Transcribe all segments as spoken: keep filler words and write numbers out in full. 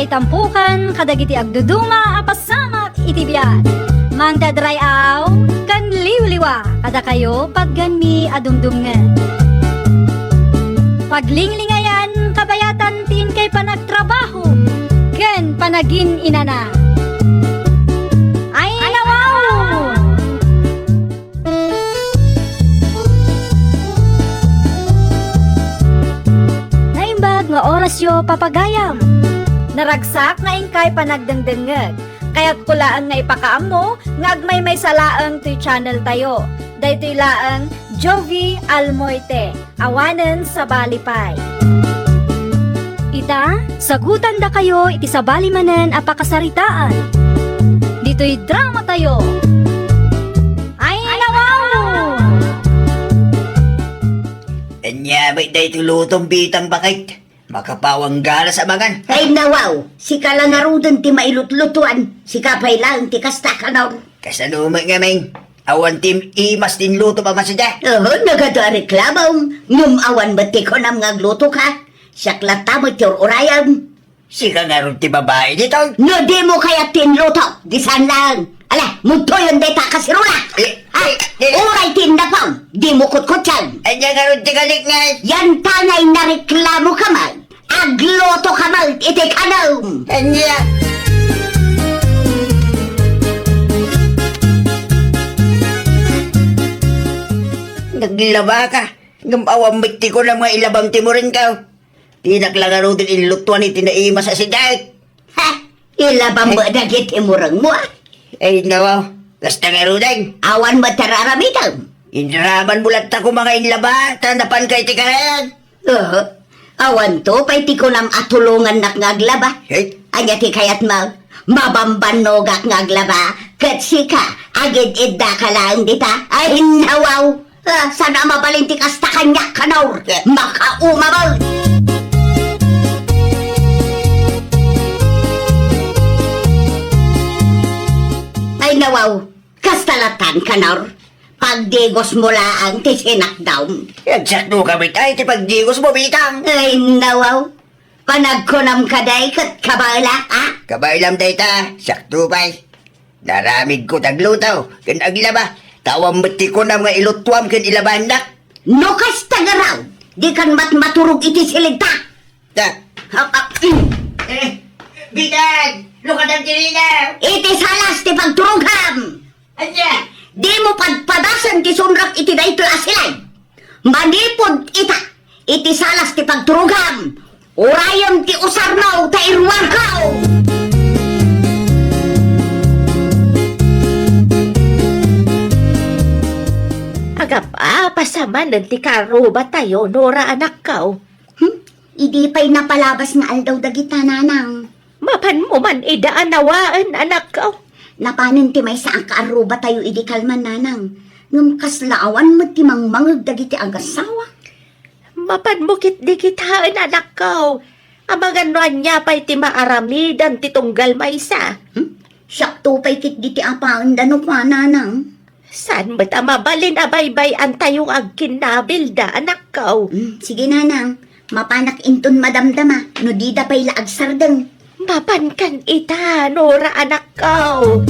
Itampukan kadagiti agduduma a pasamak iti biag. Mangted ray-aw ken liwliwa kadakayo patgenmi a dumdumngeg. Paglinglingayan kabayatan ti inkay panagtrabaho ken panagin-inana. Ay, nawaw! Naimbag nga orasyo, papagayam. Naragsak nga inkay panagdengdengngeg. Kayatko laeng nga ipakaammo nga agmaymaysa laeng toy channel tayo. Daytoy laeng Jovie Almoite. Awanen sabali pay. Ita, sagutandakayo iti sabali manen a pakasaritaan. Ditoy drama tayo. Ay, nawaw! Ania met daytoy lutom, Bitang, baket? Makapawang galas a mangan. Ay, nawaw! Sika la ngaruden ti mailutlutuan. Sika pay laeng ti kasta, Kanor. Kasano met ngamin? Awan ti imas ti inlutom a masida. Oho, nagadu a reklamom, ngem awan met ti kunam nga aglutoka. Siak latta met ti ur-urayem. Sika ngarud ti babai ditoy? No dimo kayat ti inluto, di saan laeng. Ala, mudtoyon dayta a kaserolak. Eh, ha? Eh, eh. Uray ti innapom, dimo kutkutem. Ania ngarud ti kaliknay? Yantangay nareklamoka met. Aglutoka met iti kanem. Ania? Naglabaka, ngem awan met ti kunam nga ilabam ti murenko. Dinak la ngaruden inlutuan iti naimas a sidaek. Ha? Ilabam met dagiti murengmo, a? Ay, nawaw. Kasta ngaruden. Awan met ti ar-aramidem. Inaramanmo latta koma nga inlaba, ta napanka iti kanayan. Oho. Awanto pay ti kunam a tulongannak nga aglaba. Hey. Ania ti kayatmo? Mabambannogak nga aglaba, ket sika, agid-iddaka laeng dita. Ay, nawaw! Ah, saan a mabalin ti kasta kaniak, Kanor? Makaumabal! Ay, nawaw! Kasta latan, Kanor? Pagdigosmo laeng ti sinakdam. Agsakto ka met ay ti pagdigosmo, Bitang. Ay, nawaw. Panagkunam kadi ket kabaelak, a? Kabaelam dayta, sakto pay. Naaramidko ti agluto ken aglaba, ta awan met ti kunam nga ilutuam ken ilabannak. No kasta ngarud, dikan met maturog iti silidta. Ta. Ha, ha, mm. Eh, Bitang, lukatam ti rina. Iti salas ti pagturogam. Ania? Dimo padpadasen ti sunrak iti daytoy a silay. Manipud ita, iti salas ti pagturogam, urayem ti usarmo ta iruarko. Agap-apasa manen ti karrubatayo, Nora, anakko. Hmm? Idi pay napalabas nga aldaw dagita, nanang. Mapanmo man ida a nawaen, anakko. Napanen ti maysa a karrubatayo idi kalman, nanang. Ngem kasla awan met ti mangmangeg dagiti agasawa. Mapanmo ketdi kitaen, anakko. Amangan no ania pay ti maaramidan ti tunggal maysa. Hmm? Siakto pay ketdi ti apaenda no kua, nanang. Saan met a mabalin a baybay-antayo nga agkinnabilda, anakko? Mm, sige, nanang. Mapanak inton madamdama no dida pay la agsardeng. Mapankan ita, Nora, anakko.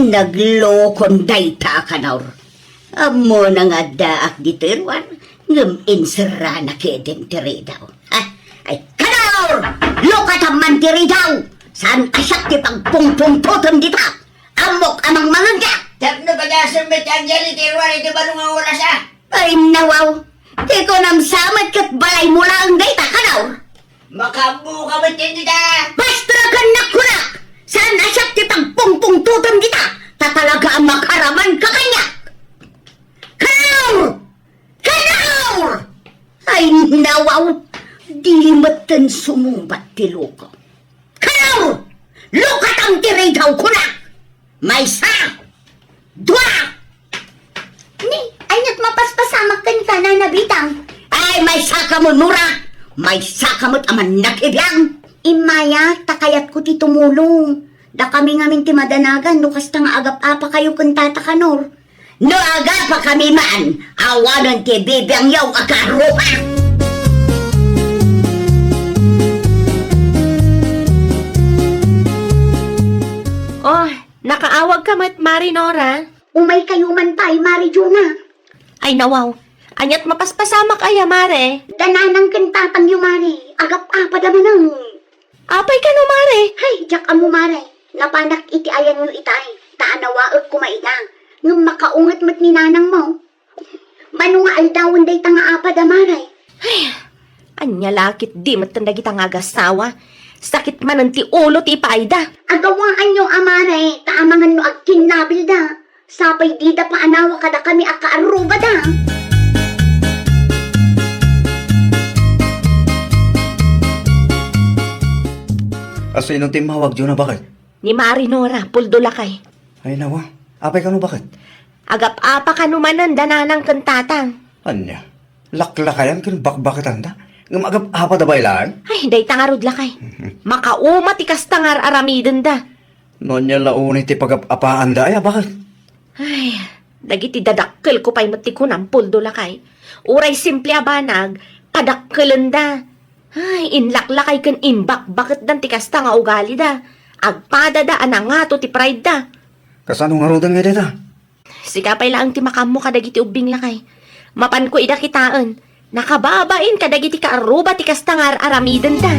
Naglokon dayta, Kanor. Ammona nga addaak ditoy ruar, ngem inserrana ketdin ti ridaw. Ha? Ay, Kanor! Lukatam man ti ridaw! Saan a siak ti pagpungpungtotem dita? Ammok a mangmangegka! Tapno padasen met ti agyan iti ruar iti baro nga oras, a? Ay, nawaw! Ti kunam sa met ket balaymo laeng dayta, Kanor! Makaammoka met ken dita! Pastrakannak kunak! Saan a siak ti pagpungpungtotem dita, ta talaga a makaramanka kaniak! Kanor! Kanor! Ay, nawaw! Di metten sumungbat ti luko. Kanor! Lukatam ti ridaw, kunak! Maysa! Dua! Ni, ania't mapaspasamak kenka, Nana Bitang? Ay, maysaka met, Nora! Maysaka met a mannakibiang! Immaya, ta kayatko ti tumulong. Dakami ngamin ti madanagan no kasta nga agap-apakayo ken Tata Kanor. No agapakami man, awanen ti bibiangyo a karuba. Oh, nakaawag ka met, Mari Nora? Umay kayo man pay, Mari Juna. Ay, nawaw. Aniat mapaspasamak aya, Mare? Da nanang ken tatangyo, Mare. Agap-apa da manen. Apay kano, Mare? Hay, diak ammo, Mare. Napanak iti ayanyo itay. Ta anawaek koma ida. Ngem makaunget met ni nanangmo. Mano nga aldawen dayta nga apa da, Mare? Ay, ania la ketdi metten dagita nga agassawa? Sakit manen ti ulo ti ipaayda. Agawaanyo a, Mare, ta amangan no agkinnabilda. Sapay dida paanawa kadakami a kaarrubada. Asino ti immawag, Juna, baket? Ni Mari Nora, puldo lakay. Ay, nawa. Apay kano, baket? Agap-apa kano manen da nanang ken tatang. Ania? Laklakayan ken bakbaketanda? Ngem agap-apa da baelan? Ay, dayta ngarud lakay. Mhm. Makauma ti kasta nga ar-aramidenda. No ania la unay ti pagap-apaanda, ay, a, baket? Ay, dagiti dadakkelko pay met ti kunam, puldo lakay. Uray simple a banag, kadakkelenda. Ay, inlaklakay ken imbakbaketdan ti kasta nga ugalida. Agpadada a nangato ti pride da. Kasano ngaruden nga dayta? Sika pay laeng ti makaammo kadagiti ubbing lakay. Mapanko ida kitaen. Nakababain kadagiti kaarruba ti kasta nga ar-aramidenda.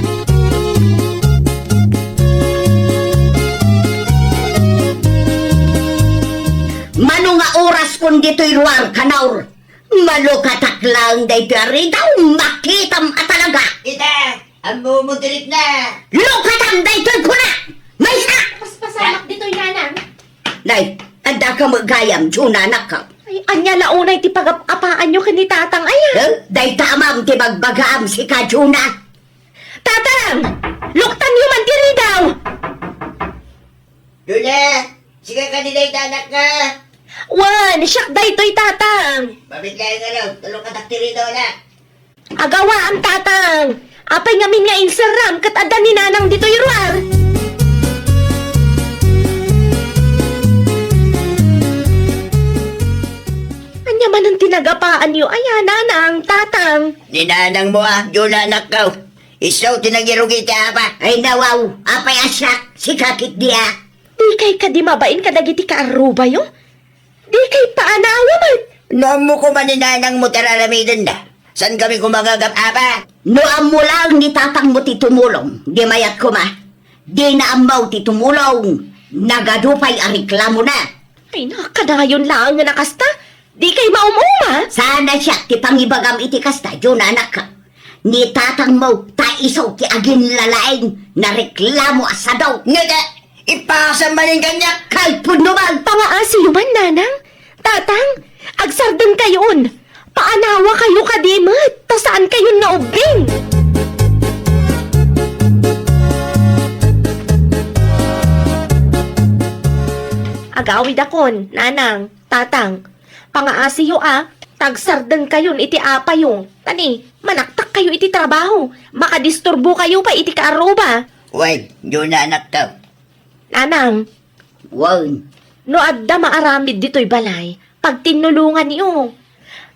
Mano nga oraskon ditoy ruar, kanaur? Malukatak laeng daytoy a ridaw, makitam a talaga. Ita, ammo mo direk na. Lukatam daytoy kuna! Maysa! Paspasamak ditoy, nanang. Nay, adda ka met gayam, Juna, anakko. Ay, ania la unay ti pagap-apaanyo ken ni tatang, aya? Eh, dayta amam ti bagbagaam, sika, Juna. Tatang! Luktanyo man ti ridaw! Juna, sika kadi dayta, anakko? Wen, siak daytoy, tatang. Mabit laeng nga daw, tulong ka taktirida wala. Agawaam, tatang. Apay ngamin nga inserram ket adda ni nanang ditoy ruar? Ania manen ti nagapaanyo aya, nanang, tatang? Ni nanang mo a, Juna, anakko. Isu ti nangirugi ti apa. Ay, nawaw, apay a siak, sika ketdi a. Dikay kadi mabain kadagiti kaarrubayo? Dikay paanawa met. No ammo koma ni nanang mo ti ar-aramidenda, saan kami koma nga agap-apa? No ammo laeng ni tatang mo ti tumulong, di mayat koma. Dina ammo ti tumulong, nagadu pay a reklamona. Ay, nakadayon laeng nga nakasta. Dikay maum-uma? Saan a siak ti pangibagam iti kasta, Juna, anakko. Ni tatang mo, ta isu ti aginlalaing nareklamo a sadu. Ngata, ipasam manen kaniak. Kalpudno man. Pangaasiyo man, nanang. Tatang, agsardengkayon. Paanawakayo kadi met, ta saankayon nga ubbing. Agawidakon, nanang, tatang. Pangaasiyo a, ta agsardengkayon iti apayo. Ta ni, manaktakkayo iti trabaho. Makadisturbokayo pay iti kaarruba. Wen, Juna, anakko. Nanang. Wen. No adda maaramid ditoy balay, pagtinnulonganyo.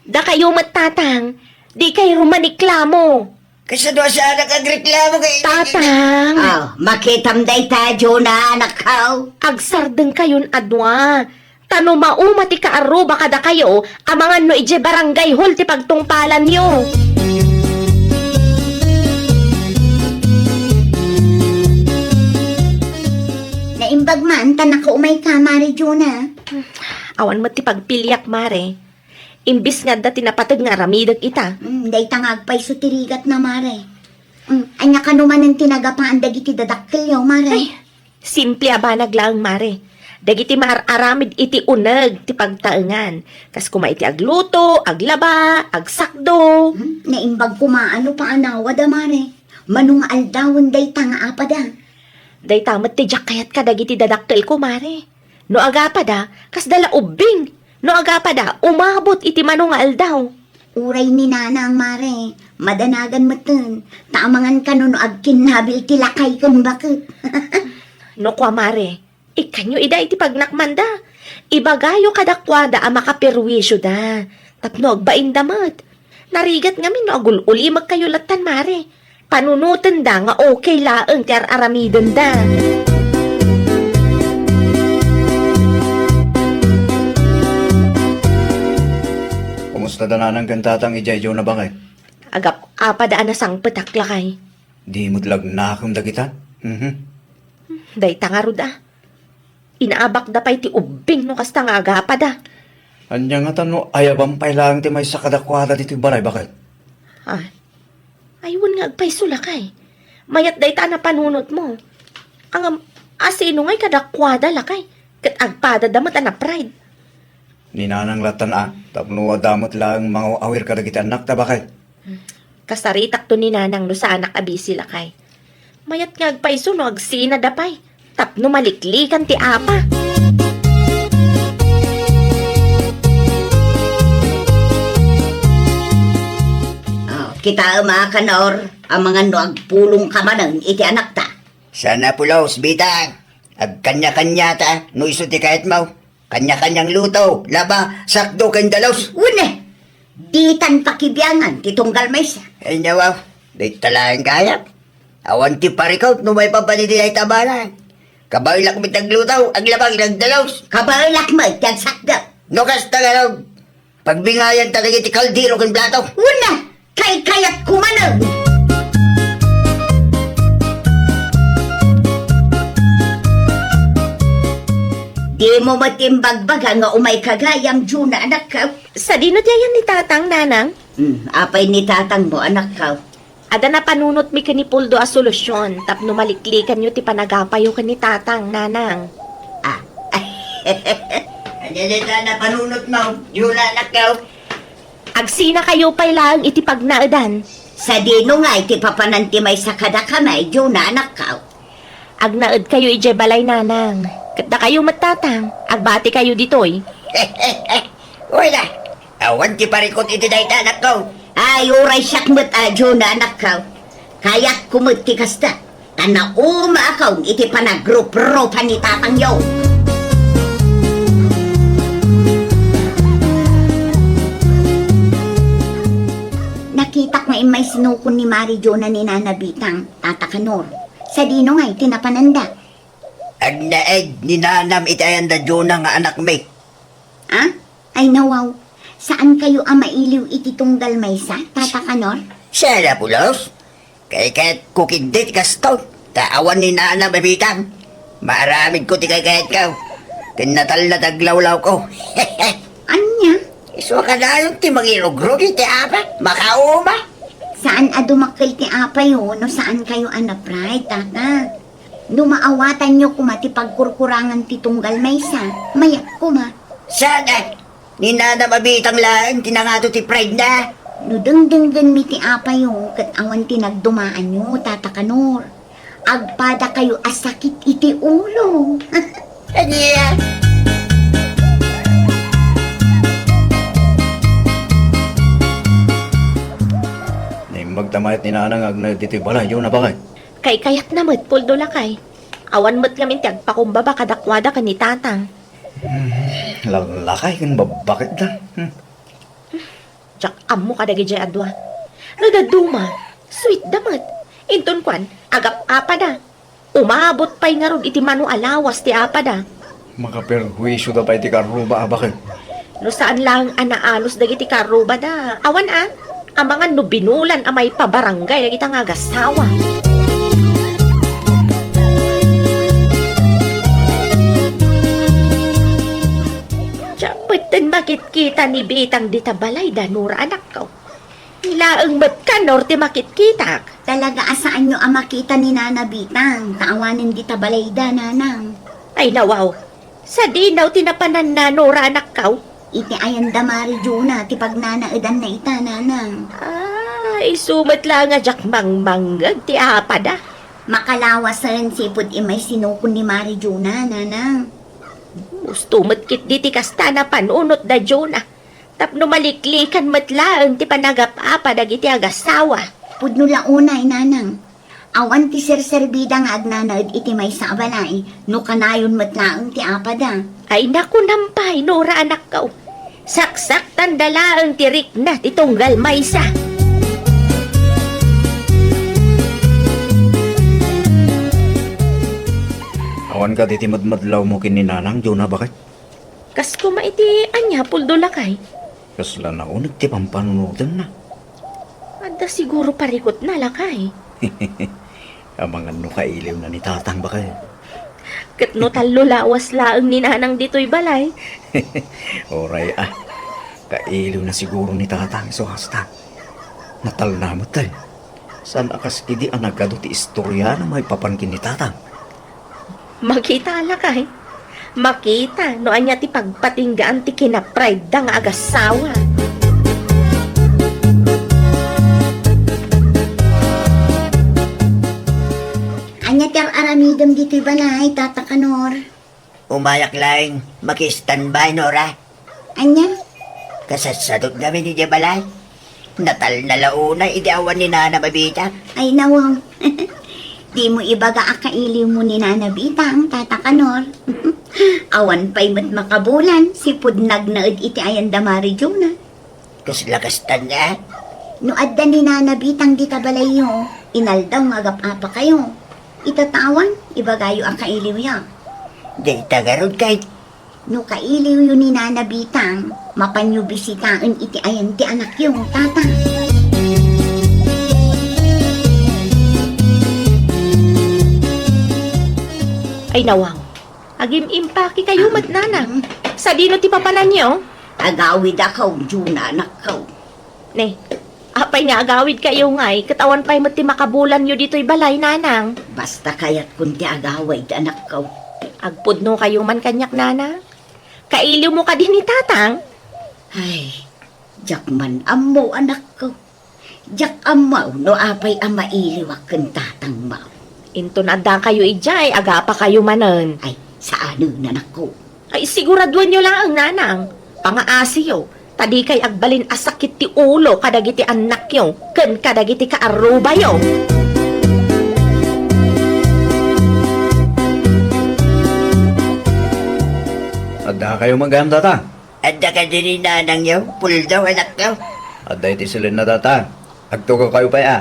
Dakayo met, tatang, dikay rumaniklamo. Kasano a saanak agreklamo kay... Tatang! Ah, makitam dayta, Juna, anakko. Agsardengkayon a dua. Ta no mauma ti kaarruba kadakayo, amangan no idiay barangay hall ti pagtungpalanyo. Naimbag man, ta nakaumayka, Mari Juna. Awan met ti pagpiliak, Mare. Imbis nga adda ti napateg nga aramidek ita. Mm, dayta nga agpayso ti rigatna, Mare. Mm, ania kano manen ti nagapaan dagiti dadakkelyo, Mare? Ay, simple a banag laeng, Mare. Dagiti maar-aramid iti uneg ti pagtaengan. Kas koma iti agluto, aglaba, agsakdo. Mm, naimbag koma a no paanawada, Mare. Mano nga aldawen dayta nga apada? Dayta met ti diak kayat kadagiti dadakkelko, Mare. No agapada, kasda la ubbing. No agapada, umabot iti mano nga aldaw. Uray ni nanang, Mare, madanagan metten, ta amangan kano no agkinnabil ti lakay ken baket. No kua, Mare, ikkanyo ida iti pagnakmanda. Ibagayo kadakuada a makaperwisioda, tapno agbainda met. Narigat ngamin no agul-ulimekkayo lattan, Mare. Panunotenda nga okay laeng ti ar-aramidenda. Kumusta da nanang ken tatang idiay Jona, bakay? Agap-apada a nasangpetak, lakay. Di met lagnakem dagita? Mhm. Dayta ngarud a. Inaabakda pay ti ubbing no kasta nga agapada. Ania ngata no ayaban pay laeng ti maysa kadakuada ditoy balay, bakay? Ah, ay, wen nga agpayso, lakay. Mayat dayta a napanunotmo. Ngem, asino ngay kadakuada, lakay? Ket agpadada met a napride. Ni nanang lattan a, tapno adda met laeng mangaw-awir kadagiti annakta, bakay. Kasaritakto ni nanang no saanak a bisi, lakay. Mayat nga agpayso no agsinada pay, tapno maliklikan ti apa. Ah, kitaem a, Kanor, amangan no agpulongka manen iti anakta. Saan a pulos, Bitang. Agkanya-kanyata no isu ti kayatmo. Kanya-kanyang luto, laba, sakdo ken dalos. Wen, ditan pakibiangan ti tunggal maysa. Ay, nawaw, dayta laeng kayat. Awan ti parikut no maipapan iti dayta a balay. Kabaelak met ti agluto, aglaba ken agdalos. Kabaelak met ti agsakdo. No kasta, ngarud, pagbingayanta dagiti kaldero ken plato. Wen, kaykayatko manen. Dimo met imbagbaga nga umayka gayam, Jona, anakko. Sadino ti ayan ni tatang, nanang? Hmm, apay ni tatangmo, anakko? Adda napanunotmi ken ni Puldo a solusion tapno maliklikanyo ti panagapayo ken ni tatang, nanang. Ah. Ania dayta napanunotmo, Jona, anakko? Agsinakayo pay laeng iti pagnaedan. Sadino ngay ti papanan ti maysa kadakami, Jona, anakko? Agnaedkayo idiay balay, nanang. Ket dakayo met, tatang, agbatikayo ditoy. Uy na, awan ti parikut iti dayta, anakko. Ay, uray siak met a, Jona, anakko. Kayatko met ti kasta. Ta naumaakon iti panagrupropa ni tatangyo. Nakitak nga immay sinukon ni Mari Jona ni Nana Bitang, Tata Kanor. Sadino ngay ti napananda? Agnaed ni nanam iti ayanda Jona nga anakmi. Ah? Ay, nawaw. Saankayo a mailiw iti tunggal maysa, Tata Kanor? Sala pulos. Kaykayatko ketdi ti kasto. Ta awan ni nanam a Bitang. Maaramidko ti kaykayatko. Ken natalna ti aglawlawko. Ania? Isu a kanayon ti mangirugrog iti apa? Makauma. Saan a dumakkel ti apayo no saankayo a na-pride, Tata. No maawatanyo koma ti pagkurkurangan ti tunggal maysa, mayat koma. Saan a? Ni nanam a Bitang laeng ti nangato ti pride na. No dengdenggenmi ti apayo ket awan ti nagdumaanyo, Tata Kanor, agpadakayo a sakit iti ulo. Ania? Naimbag ta mayat ni Nana nga agnaed ditoy balay, Jona, bakay? Kaykayatna met, Puldo, lakay. Awan met ngamin ti agpakumbaba kadakuada ken ni Tatang. Hmm, lallakay ken babbaketda. Hmm. Diak ammo kadagidiay a dua. No dadduma, sweet da met. Inton kuan, agap-apada. Umabot pay ngarud iti mano a lawas ti apada. Makaperhuisio da pay ti karruba a baket. No saan laeng a naalos dagiti karrubada. Awan a, amangan no binulan a maipabarangay dagita nga agasawa. Diak metten makitkita ni Bitang dita balay da, Nora, anakko. Laeng met, Kanor, ti makitkitak. Talaga a saanyo a makita ni Nana Bitang, ta awanen dita balayda, Nanang. Ay, nawaw. Sadino ti napananna, Nora, anakko? Iti ayanda Mari Jona ti pagnanaedanna ita, Nanang. Ah, isu met la nga diak mangmangngeg ti apada. Makalawasen sipud immay sinukon ni Mari Jona, Nanang. Husto met ketdi ti kasta a panunot da Jona. Tapno maliklikan met laeng ti panagap-apa dagiti agasawa. Pudno la unay, Nanang. Awan ti serserbida nga agnanaed iti maysa a balay, no kanayon met laeng ti apada. Ay, nakunam pay, Nora, anakko. Saksaktanda laeng ti rikna ti tunggal maysa. Awan kadi ti madmadlawmo ken ni Nanang, Juna, baket? Kas koma iti ania, Puldo, lakay? Kasla nauneg ti pampanunotenna. Adda siguro parikutna, lakay. Amangan no kailiwna ni Tatang, baket. Ket no tallo lawas laeng ni Nanang ditoy balay. Uray a. Kailiwna siguro ni Tatang isu kasta. Natalna met, eh. Saan a kas idi a nagadu ti istoriana maipapan ken ni Tatang? Makita, lakay. Makita no ania ti pagpatinggaan ti kinapride-da nga agassawa. Ania ti ar-aramidem ditoy balay, Tata Kanor? Umayak laeng, maki-standby, Nora. Ania? Kasassadot ngamin idiay balay. Natalna la unay idi awan ni Nana Mabitang. Ay, nawaw. Dimo ibaga a kailiwmo ni Nana Bitang, Tata Kanor. Awan pay met makabulan, sipud nagnaed iti ayan da Mari Juna. Kasla kasta nga? No adda ni Nana Bitang dita balayyo, inaldaw nga agap-apakayo. Itatawan, ibagayo a kailiwyo. Dayta garud kay. No kailiwyo ni Nana Bitang, mapanyo bisitaen iti ayan ti anakyo, Tata. Ay, nawaw. Agim-impake kayo met, Nana. Sadino ti papananyo? Agawidakaw, Juna, anakkaw. Ne, apay nga agawidkayo ngay, ket awan pay met ti makabulanyo ditoy balay, Nanang. Basta kayatkon ti agawid, anakko. Agpudno kayo man kaniak, Nanang. Kailiwmo kadi ni Tatang? Ay, diak man ammo, anakko. Diak ammo no apay a mailiwak ken Tatang, maw. Inton adda kayo idiay, agapa kayo manen. Ay, saanen, anakko. Ay, siguraduenyo laeng, Nanang. Pangaasiyo, ta dikay agbalin a sakit ti ulo kadagiti annakyo ken kadagiti kaarrubayo. Adda kayo man gayam, Tata? Adda kadi ni Nanangyo, Puldo, anakko? Adda iti silenna, Tata. Agtugaw kayo pay, a.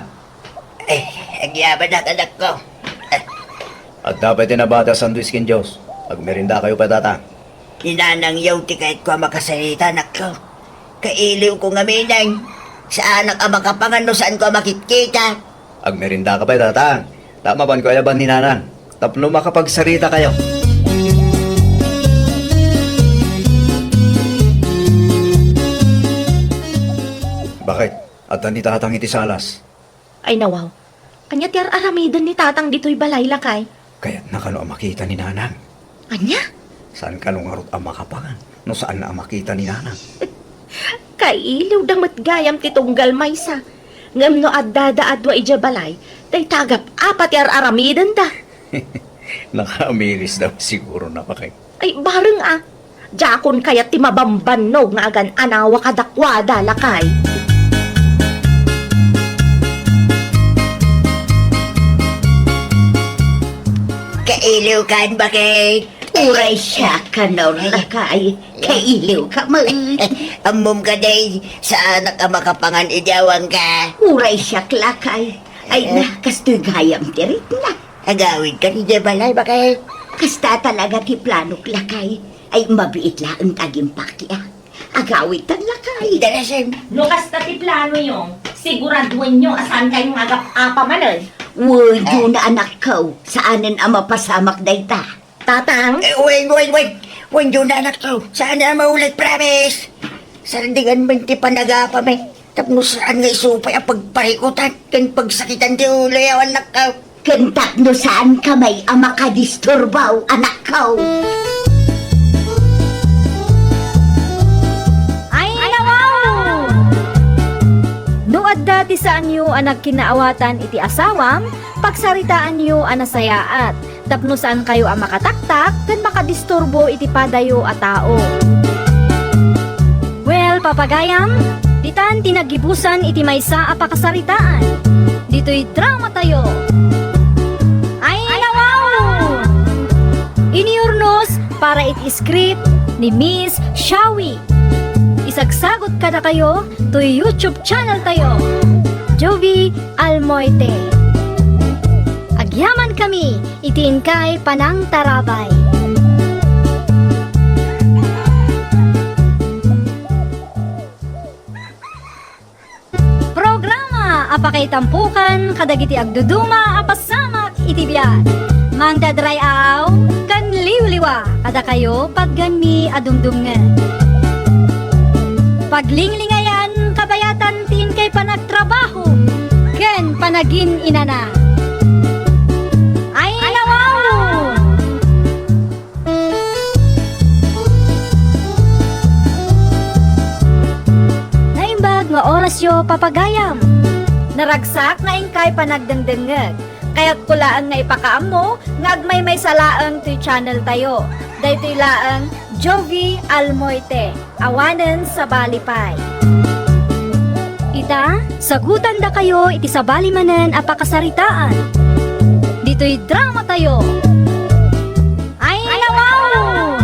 Eh, agyamanak, anakko. Adda pay ti nabati a sandwich ken juice. Agmerienda kayo pay, Tata. Ni Nanangyo ti kayatko a makasarita, anakko. Kailiwko ngamin. Saanak a makapangan no saanko a makitkita. Agmerienda ka pay, Tata. Ta mapanko ayaban ni Nanang. Tapno makapagsarita kayo. Baket? Adda ni Tatang iti salas. Ay, nawaw. Ania ti ar-aramiden ni Tatang ditoy balay, lakay? Kayatna kano a makita ni Nanang. Ania? Saan kano ngarud a makapangan no saanna a makita ni Nanang? Kailiwda met gayam ti tunggal maysa. Ngem no addada a dua idiay balay, dayta agap-apa ti ar-aramidenda. Nakaamirisda siguro, napakay. Ay, bareng a. Diakon kayat ti mabambannog nga agan-anawa kadakuada, lakay. Kailiw kan, baket? Uray siak, Kanor, lakay. Kailiw ka met. Ammom kadi, saanak a makapangan idi awan ka. Uray siak, lakay. Ay, eh, na, kastoy gayam ti rikna. Agawid ka idiay balay, baket? Kasta talaga ti planok, lakay. Ay, mabiit laeng ti agimpaki, a. Agawid tan, lakay. Dalasen. No kasta ti planoyo, siguraduenyo a saan kayo nga agap-apa manen. Wen, Juna, anakko. Saanen a mapasamak dayta. Tatang? Eh, wen, wen, wen. Wen, Juna, anakko. Saan a maulit, promise. Sardingan man ti panagapam, eh. Tapno saan nga isu pay a pagparikutan ken pagsakitan ti ulo, yaw, anakko. Ken tapno saan ka may a makadisturbo, anakko. Ay, nawaw! No adda ti saanyo a nagkinaawatan iti asawam, pagsaritaanyo a nasayaat. Tapno saan kayo a makataktak ken makadisturbo iti padayo a tao. Well, papagayam, ditan ti naggibusan iti maysa a pakasaritaan. Ditoy drama tayo. Para iti script ni Miss Shawi. Isagsagut kadakayo toy YouTube channel tayo, Jovie Almoite. Agyaman kami iti inkay panangtarabay. Programa a pakaitampukan kadagiti agduduma a pasamak iti biag. Mangdadray-aw ken liwliwa kadakayo patgenmi a dumdumngeg. Paglinglingayan kabayatan ti inkay panagtrabaho ken panagin-inana. Ay, nawaw! Naimbag nga orasyo, papagayam. Naragsak nga inkay panagdengdengngeg. Kayatko laeng nga ipakaammo nga agmaymaysa laeng toy channel tayo. Daytoy laeng Jovie Almoite, awanen sabali pay. Ita, sagutandakayo iti sabali manen a pakasaritaan. Ditoy drama tayo. Ay, nawaw!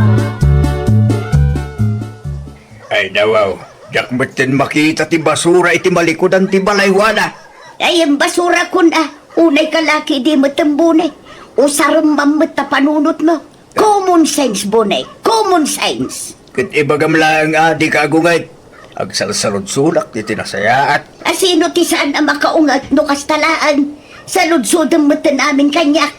Ay, nawaw, diak metten makita ti basura iti malikudan ti balaywana. Ay, imbasurakon a. Unay ka laki idi met imbunay. Usarem man met ta panunotmo. Common sense, bunay. Common sense. Ket ibagam laeng a dika agunget. Agsalsaludsodak iti nasayaat. A sino ti saan a makaunget no kasta laeng? Saludsodem metten amin kaniak.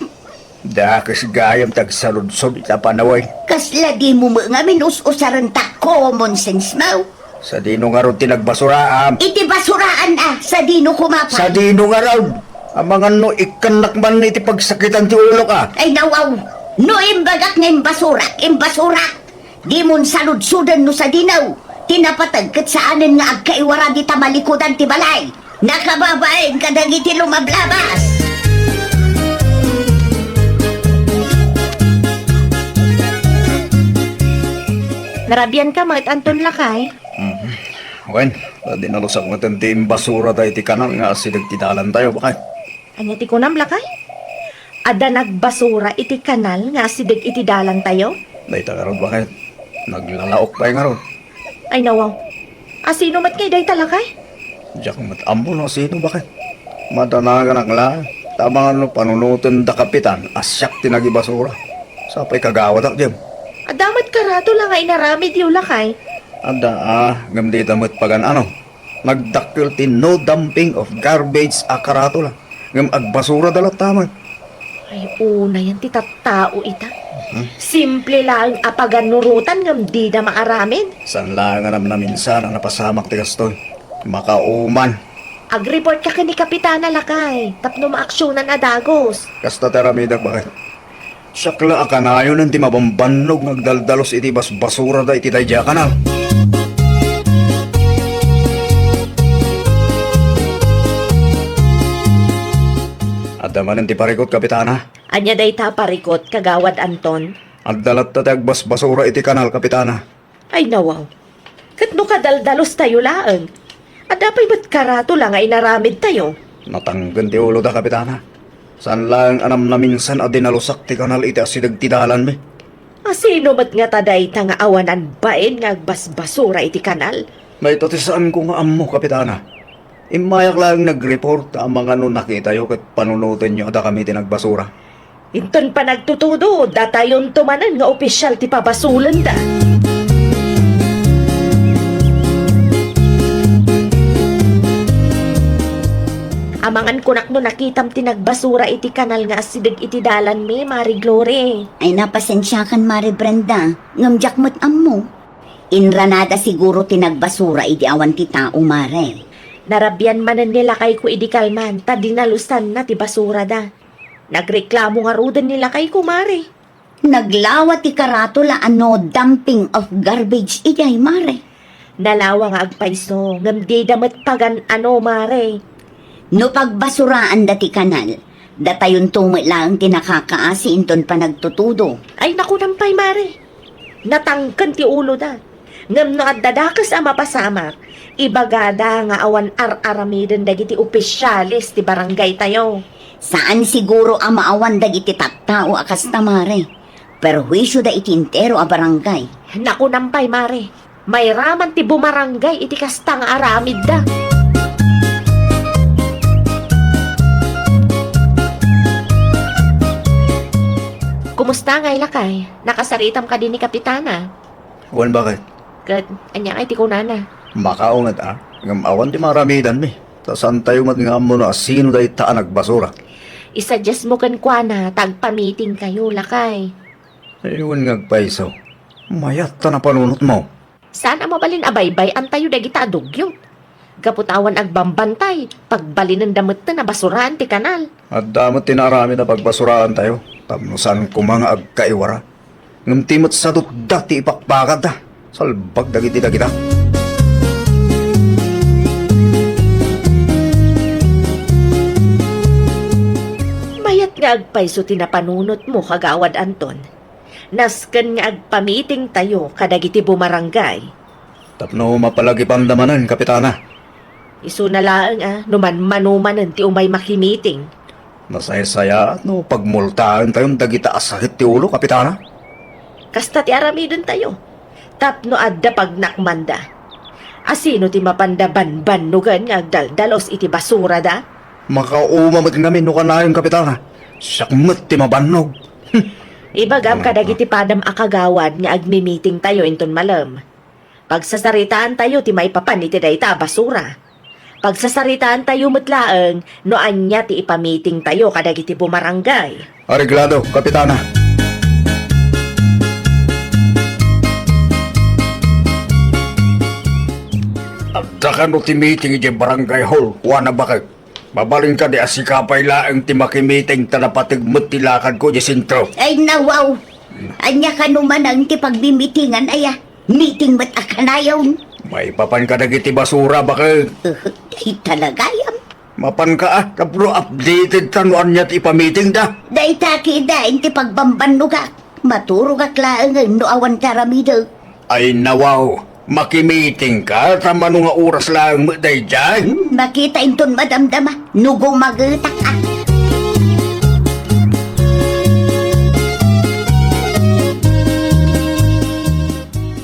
Dakes gayam ti agsaludsod iti a panawen. Kasla dimo met ngamin us-usaren ta common sense mo? Sadino ngarud ti nagbasuraam? Iti basuraan a, sadino koma pay? Sadino ngarud? Amangan no ikkannak man iti pagsakitan ti ulok a. Ay nawaw, no imbagak nga imbasurak, imbasurak. Dimon saludsoden no sadino. Ti napateg ket saanen nga agkaiwara dita malikudan ti balay. Nakababain kadagiti lumablabas. Narabianka met, Anton, lakay? Mhm. Wen, ta dinalusak met ti imbasurada iti kanal nga asideg ti dalan tayo, baket. Ania ti kunam, lakay? Adda nagbasura iti kanal nga asideg iti dalan tayo? Dayta ngarud, baket. Naglalaok pay ngarud. Ay, nawaw. A sino met ngay dayta, lakay? Diak met ammo no sino, baket. Madanaganak laeng. Ta amangan no panunoten da kapitan a siak ti nagibasura. Sapay kagawadak diem. Adda met karatula nga inaramidyo, lakay? Adda a, ngem dita met pagan-ano. Nagdakkel ti no dumping of garbage a karatula. Ngem agbasurada latta met. Ay, unayen ti tattao ita. Mhm. Simple laeng a paganurotan ngem dida maaramid. Saan laeng a namnaminsan a napasamak ti kastoy. Makauman. Agreportka ken ni Kapitana, lakay, tapno maaksionan a dagus. Kasta ti aramidak, baket. Siak la a kanayonen ti mabambannog nga agdaldalus iti basbasurada iti daydiay a kanal. Adda manen ti parikut, Kapitana. Ania dayta a parikut, Kagawad Anton? Adda latta ti agbasbasura iti kanal, Kapitana. Ay, nawaw. Ket no kadaldalustayo laeng, adda pay met karatula nga inaramidtayo? Natangken ti uloda, Kapitana. Saan laeng a namnaminsan a dinalusak ti kanal iti asideg ti dalanmi. A sino met ngata dayta nga awanan bain nga agbasbasura iti kanal? Dayta ti saanko nga ammo, Kapitana. Immayak laeng nagreport ta amangan no nakitayo ket panunotenyo a dakami ti nagbasura. Inton panagtutudo, datayonto manen nga opisial ti pabasolenda. Amangan kunak no nakitam ti nagbasura iti kanal nga asideg iti dalanmi, Mari Glory. Ay, napasensiakan, Mari Brenda, ngem diak met ammo. Inranada siguro ti nagbasura idi awan ti tao, Mare. Narabian manen ni lakayko idi kalman ta dinalusanna ti basurada. Nagreklamo ngaruden ni lakayko, Mare. Naglawa ti karatula a no dumping of garbage idiay, Mare. Nalawa nga agpayso, ngem dida met pagan-ano, Mare. No pagbasuraanda ti kanal, datayonto met laeng ti nakakaasi inton panagtutudo. Ay, nakunam pay, Mare. Natangken ti uloda. Ngem no adda dakes a mapasamak, ibagada nga awan ar-aramiden dagiti opisiales ti barangaytayo. Saan siguro a maawan dagiti tattao a kasta, Mare. Perhuisyoda iti entero a barangay. Nakunam pay, Mare. Mairaman ti bumarangay iti kasta nga aramidda. Kumusta ngay, lakay? Nakasaritam kadi ni Kapitana? Wen, bakit? Ket ania ngay ti kunana? Makaunget a, ngem awan ti maaramidanmi. Ta saantayo met nga ammo no asino dayta a nagbasura. Isuggest mo kenkuana ta agpamitingkayo, lakay. Ay, wen nga agpayso. Mayat ta napanunotmo. Saan a mabalin a baybay-antayo dagita a dugyot. Gapu ta awan agbambantay, pagbalinenda metten a basuraan ti kanal. Adda met ti naaramid a pagbasuraantayo, tapno saan koma nga agkaiwara. Ngem ti met sadutda ti ipakpakadda, salbag dagiti dagita. Mayat nga agpayso ti napanunotmo, Kagawad Anton. Nasken nga agpamitingtayo kadagiti bumarangay. Tapno mapalagipanda manen, Kapitana. Isuna laeng a, no manmano manen ti umay makimiting. Nasaysayaat no pagmultaentayon dagita a sakit ti ulo, Kapitana. Kasta ti aramidentayo. Tapno adda pagnakmanda. Asino ti mapanda banbannogen nga agdaldalos iti basurada? Makauma met ngamin no kanayon, Kapitana. Siak met ti mabannog. Ibagam kadagiti padam a kagawad nga agmimitingtayo inton malem. Pagsasaritaantayo ti maipapan iti dayta a basura. Pagsasaritaantayo met laeng no ania ti ipamitingtayo kadagiti bumarangay. Areglado, Kapitana. Adda kano ti meeting idiay barangay hall, kuana, bakit? Mabalin kadi a sika pay laeng ti makimiting ta napateg met ti lakadko idiay sentro? Ay, nawaw! Ania kano manen ti pagmimitingan, aya? Meeting met a kanayon? Maipapan kadagiti basura, bakit? Uh, di talagayam. Mapanka a, tapno updated ta no ania ti ipamitingda. Dayta kida iti pagbambannogak. Maturogak laeng no awan ti aramidek. Ay, nawaw, makimitingka ta mano nga oras laeng met daydiay? Hmm, makita inton madamdama no gumagetak a.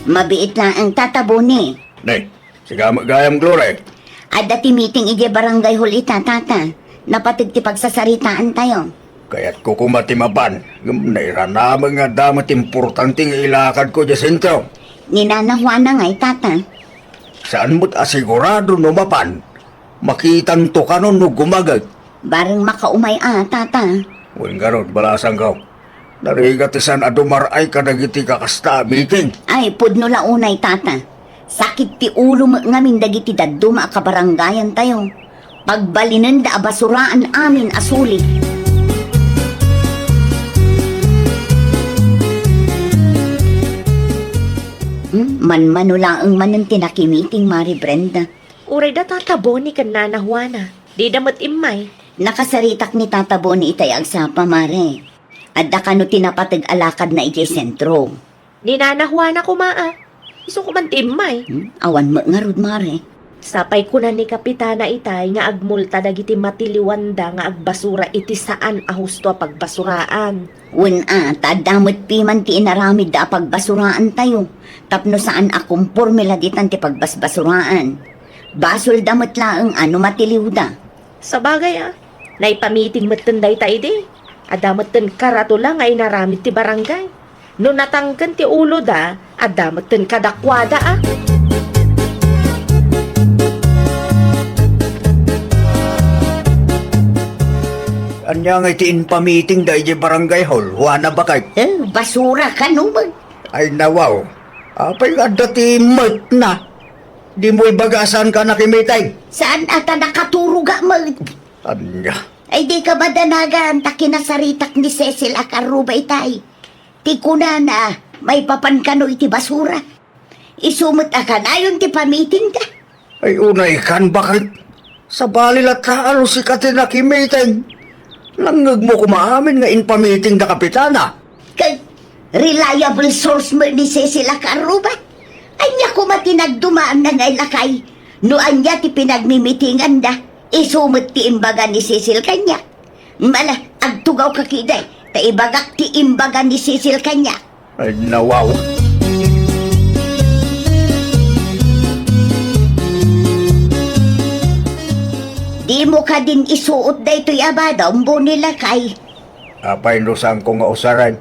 Mabiit laeng, Tata Boni. Ne, sika met gayam, Glory. Adda ti meeting idiay barangay hall ita, Tata. Napateg ti pagsasaritaantayo. Kayatko koma ti mapan, ngem nairanamek nga adda met importante nga ilakadko idiay sentro. Ni Nana Juana ngay, Tata. Saan met a sigurado no mapan. Makitanto kano no gumaget. Bareng makaumay a, Tata. Wen garud, balasangko. Narigat ti saan a dumar-ay kadagiti kakasta a meeting. Ay, pudno la unay, Tata. Sakit ti ulo met ngamin dagiti dadduma a kabarangayantayo. Pagbalinenda a basuraan amin a suli. Hmm, manmano laeng manen ti nakimiting, Mari Brenda. Uray da Tata Boni ken Nana Juana, dida met immay. Nakasaritak ni Tata Boni itay agsapa, Mare. Adda kano ti napateg a lakadna idiay sentro. Ni Nana Juana koma a. Isu koman ti immay. Hmm? Awan met ngarud, Mare. Sapay kuna ni Kapitana itay nga agmulta dagiti matiliwanda nga agbasura iti saan a husto a pagbasuraan. Wen a, ta adda met piman ti inaramidda a pagbasuraantayo. Tapno saan a komporme la ditan ti pagbasbasuraan. Basolda met laeng a no matiliwda. Sabagay a, naipamiting metten dayta idi. Adda metten karatula nga inaramid ti barangay. No natangken ti uloda, adda metten kadakuada a. Ania ngay ti impamitingda idiay barangay hall, Juana, bakit? Eh, basura kano met. Ay, nawaw. Apay nga adda ti metna? Dimo ibaga a saanka a nakimiting? Saan a ta nakaturogak met? Ania? Ay, dika madanagan ta kinasaritak ni Cecil a Carruba itay. Ti kunana, maipapan kano iti basura. Isu met a kanayon ti pamitingda. Ay, unaykan, bakit? Sabali latta a no sika ti nakimiting. Nangngegmo koma amin nga impamitingda, Kapitana. Kay reliable source met ni Cecil a Carruba. Ania koma ti nagdumaanna nga ilakay? No ania ti pinagmimitinganda, isu met ti imbaga ni Cecil kaniak. Mala, agtugawka kadi, Ta ibagak ti imbaga ni Cecil kaniak. Ay, nawaw. Dimo kadin isuot daytoy a badom, Boni lakay? Apay no saanko nga usaren?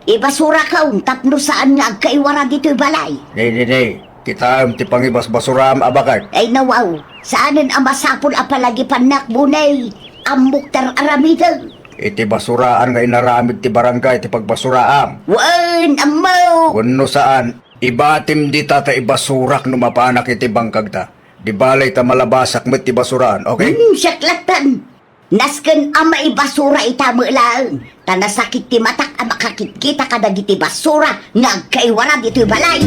Ibasurakon tapno saan nga agkaiwara ditoy balay. Ne, ne, ne. Kitaem ti pangibasbasuraam a baket. Ay, nawaw. Saanen a masapul a palagipannak, Boni. Ammok ti ar-aramidek. Iti basuraan nga inaramid ti barangay ti pagbasuraam. Wen, ammo. Wenno saan, ibatim dita ta ibasurak no mapanak iti bangkagta. Di balay ta malabasak met ti basuraan, okay? Hmm, siak lattan. Nasken a maibasura ita met laeng. Ta nasakit ti matak a makakitkita kadagiti basura nga agkaiwara ditoy balay.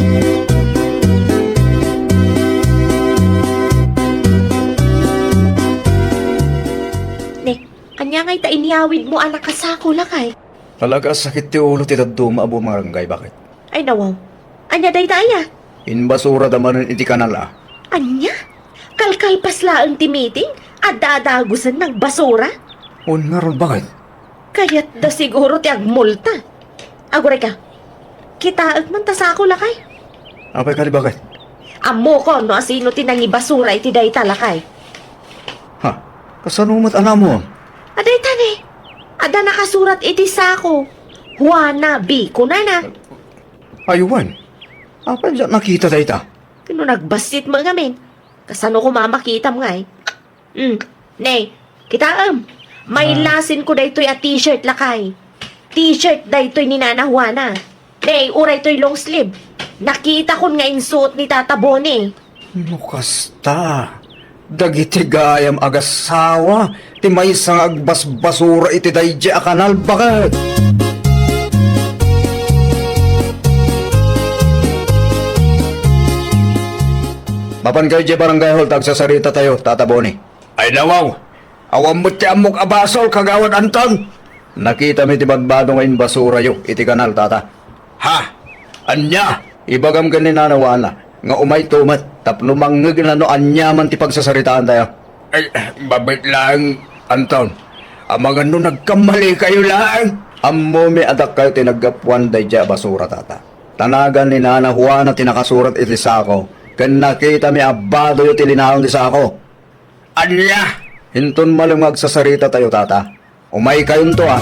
Ne, ania ngay ta inyawidmo a nakasako lakay? Talaga a sakit ti ulo ti dadduma a bumarangay, baket? Ay, nawaw. Ania dayta aya? Inbasurada manen iti kanal a. Ania? Kalkalpas laeng ti meeting, adda adagusen nagbasura? Wen ngarud, baket? Kayatda siguro ti agmulta. Aguray ka. Kitaek man ta sako lakay. Apay kadi, baket? Ammokon no asino ti nangibasura iti dayta lakay. Ha? Kasano met a naammoam? Adayta ne. Adda nakasurat iti sako. Juana B. Kunana. Ay, wen. Apay diak nakita dayta? Ken no nagbassit met ngamin. Kasano koma a makitam ngay? Hmm. Ne, kitaem. May Ah. lasinko daytoy a t-shirt lakay. T-shirt daytoy ni Nana Juana. Ne, uray toy long sleeve. Nakitakon nga insuot ni Tata Boni. No kasta, dagiti gayam agassawa ti maysa nga agbasbasura iti daydi a kanal, baket? Mapan kayo diay barangay hall ta agsasarita tayo, Tata Boni. Ay, nawaw! Awan met ti ammok a basol, Kagawad Anton! Nakitami ti badbado nga inbasurayo iti kanal, Tata. Ha? Ania? Ibagam ken ni Nana Juana nga umayto met tapno mangngegna no aniaman ti pagsasaritaan tayo. Ay, mabit laeng, Anton. Amangan no nagkamali kayo laeng. Ammomi a dakkayo ti naggapuan daydiay a basura, Tata. Tanagan ni Nana Juana ti nakasurat iti sako, ken nakitami a badoyo ti linaon ti sako. Ania? Inton malem nga agsasarita tayo, Tata. Umaykayonto, a.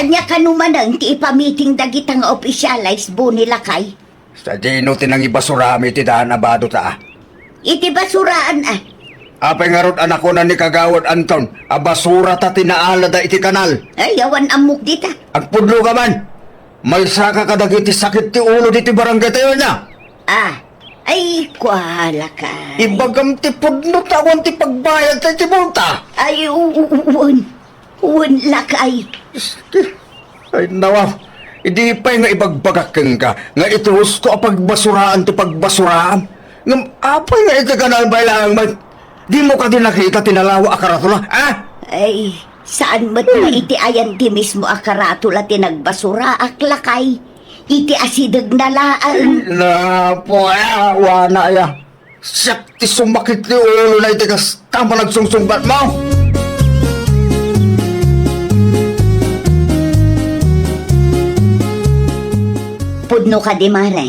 Ania kano manen ti ipamiting dagita nga opisyales, Boni lakay? Sadino ti nangibasuram iti daan a bado ta, a? Iti basuraan, a. Apay ngarud a nakunan ni Kagawad Anton a basura ta ti naalada iti kanal? Ay, awan ammok dita. Agpudno ka man! Maysaka kadagiti sakit ti ulo diti barangay tayo, ania? Ah, ay, kuala ka. Ibagam ti pudno ta awan ti pagbayad ta iti multa. Ay, u-, u-, u-, wen. Wen lakay. Ay, nawa, idi pay nga ibagbagak kenka nga iti husto a pagbasuraan ti pagbasuraam. Ngem apay nga iti kanal pay laeng met? Dimo kadi nakita ti nalawa a karatula, a? Ay, saan met nga iti ayan ti mismo a karatula ti nagbasuraak, lakay. Iti asidegna laeng. Napo, a, wana aya. Siak ti sumakit ti ulo na iti kasta panagsungsungbat mo. Pudno kadi, Mare.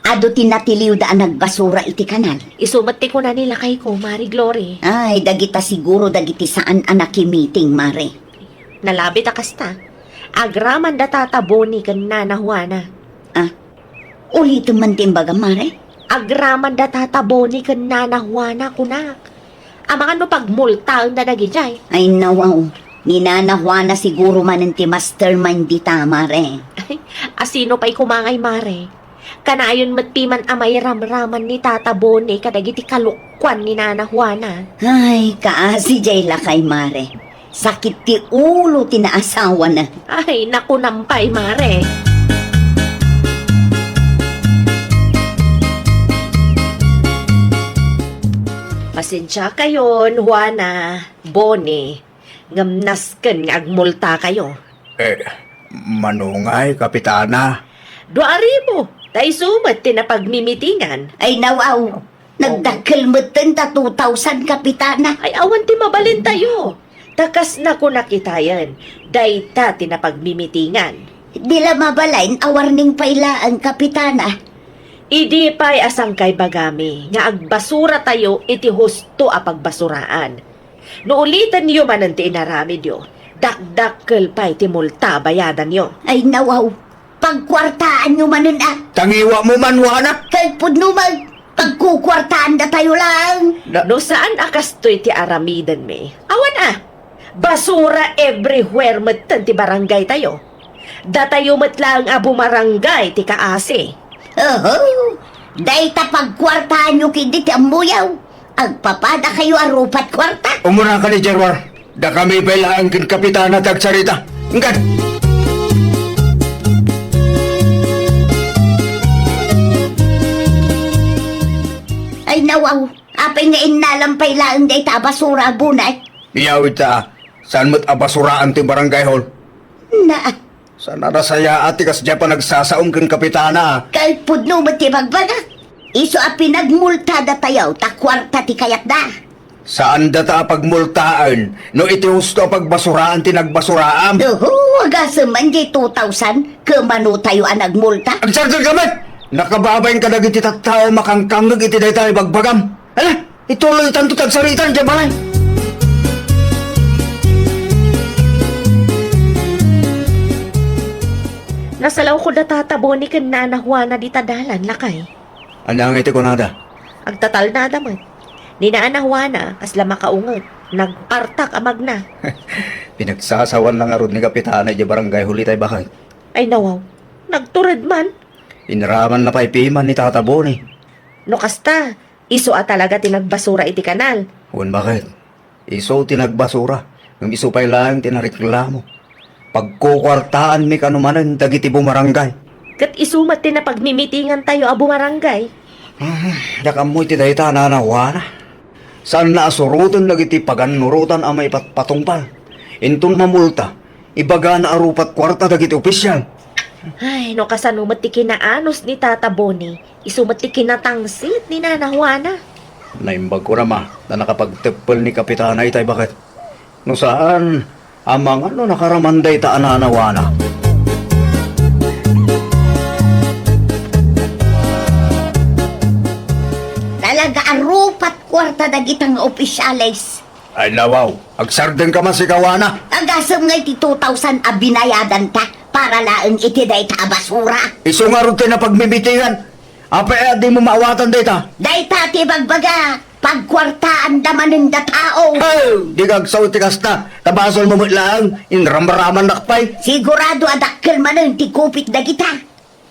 Adu ti natiliwda a nagbasura iti kanal. Isu met ti kuna ni lakayko, Mare Glory. Ay, dagita siguro dagiti saan a nakimiting, Mare. Nalabit a kasta. Agraman da Tata Boni ken Nana Juana. Ah, ulitem man ti imbaga, Mare? Agraman da Tata Boni ken Nana Juana, kunak. Amangan no pagmultaen da dagidiay. Ay, nawaw. Ni Nana Juana siguro manen ti mastermind dita, Mare. Ay, asino pay koma ngay, Mare? Kanayon met piman a mairamraman ni Tata Boni kadagiti kalukkuan ni Nana Juana. Ay, kaasi jay lakay, Mare. Sakit ti ulo ti naasawana. Ay, nakunam pay, Mare. Pasensia kayon, Juana, Boni. Ngem nasken nga agmulta kayo. Eh, mano ngay, Kapitana? Dua a ribu, ta isu met ti napagmimitingan. Ay, nawaw. Nagdakkel metten ta two thousand, Kapitana. Ay, awan ti mabalintayo. Ta kas nakunak itayen, dayta ti napagmimitingan. Di la mabalin a warning pay laeng, Kapitana. Idi pay a sangkay bagami nga agbasuratayo iti husto a pagbasuraan. No ulitenyo manen ti inaramidyo, dakdakkel pay ti multa a bayadanyo. Ay, nawaw. Pagkuartaanyo manen a. Tangiwatmo man, Juana. Kay pudno met, pagkukuartaandatayo laeng. Na- No saan a kastoy ti aramidenmi, awan a. Basura everywhere metten ti barangaytayo. Datayo met laeng a bumarangay ti kaasi. Oho, dayta pagkuartaanyo ketdi ti ammoyo. Agpapadakayo a rupat kuarta. Umuna ka ni Gerwar. Dakami pay laeng ken Kapitana ti agsarita. Inggad! Ay, nawaw. Apay nga innalam pay laeng dayta a basura a bunay? Iyawidta, saan met a basuraan ti barangay hall? Na. Saan a nasayaat ti kasdiay panagsasaom ken Kapitana. Kay pudno met ti bagbagak. Isu a pinagmultadatayo ta kuarta ti kayatda. Saandata a pagmultaen no iti husto a pagbasuraan ti nagbasuraam. Oho, agasem man diay two thousand, kemanotayo a nagmulta. Agsardengka met! Nakababain kadagiti tattao a makangkangngeg iti dayta a ibagbagam. Ala, ituloytanto ti agsarita idiay balay. Nasalawko da Tata Boni ken Nana Juana dita dalan, lakay. Ania ngay ti kunada? Agtatalnada met. Ni Nana Juana, kasla makaunget, nagpartak a magna. Pinagsasawan na ngarud ni Kapitana idiay barangay hall itay, baket. Ay, nawaw. Nagtured man. Inaramanna pay piman ni Tata Boni. No kasta, isu a talaga ti nagbasura iti kanal. Wen, baket. Isu ti nagbasura, ngem isu pay laeng ti nareklamo. Pagkukuartaanmi kano manen dagiti bumarangay. Ket isu met ti napagmimitingantayo a bumarangay. Hmm, diak ammo iti dayta, Nana Juana. Saanna a suroten dagiti pagannurotan a maipatpatungpal. Inton mamulta, ibagana a rupat kuarta dagiti opisial. Ay, no kasano met ti kinaanus ni Tata Boni, isu met ti kinatangsit ni Nana Juana. Naimbag ko, Rama, ta nakapagteppel ni Kapitana itay, baket. No saan, amangan no nakaraman dayta a Nana Juana. Talaga a rupat kuarta dagita nga opisyales. Ay, nawaw, agsardengka man, sika, Juana. Agasem ngay ti two thousand a binayadanta para laeng iti dayta a basura. Isu ngarud ti napagmimitingan. Apay a dimo maawatan dayta? Dayta ti ibagbaga, pagkuartaanda manen datao. Hey! Di agsaw ti kasta. Ta basolmo met laeng, inramramannak pay. Sigurado a dakkel manen ti kupit dagita.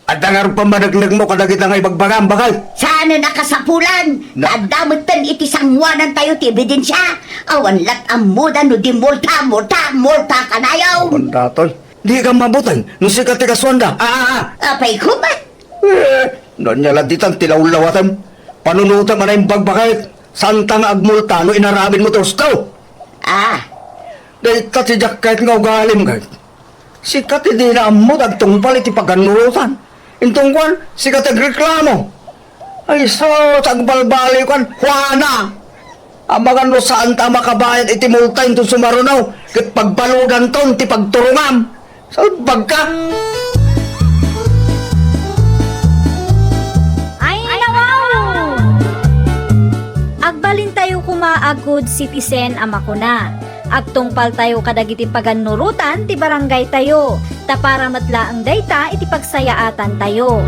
Adda ngarud pammaneknekmo kadagita nga ibagbagam, baket? Saanen a kasapulan. Na- Adda metten iti sanguanantayo ti ebidensia. Awan lat ammoda no dimmulta, multa, multa kanayon. Awan datoy. Dika mabuteng no sika ti kasuanda. Ah, ah, ah. Apay koma? Eh, no ania la ditan ti lawlawatem? Panunotem a naimbag, baket. Saanta nga agmulta no inaramidmo ti husto. Ah. Dayta ti diak ket nga ugalim, ket. Sika ti dina ammo ti agtungpal iti pagannurotan. Inton kuan, sika ti agreklamo. Ay, sus, agbalbaliwkan, Juana! Amangan no saanta a makabayad iti multa inton sumaruno, ket pagbaludanton ti pagturongam. Salbagka! Ay, nawaw! Agbalintayo koma a good citizen a makuna, agtungpaltayo kadagiti pagannurotan ti barangaytayo, ta para met laeng dayta iti pagsayaatantayo.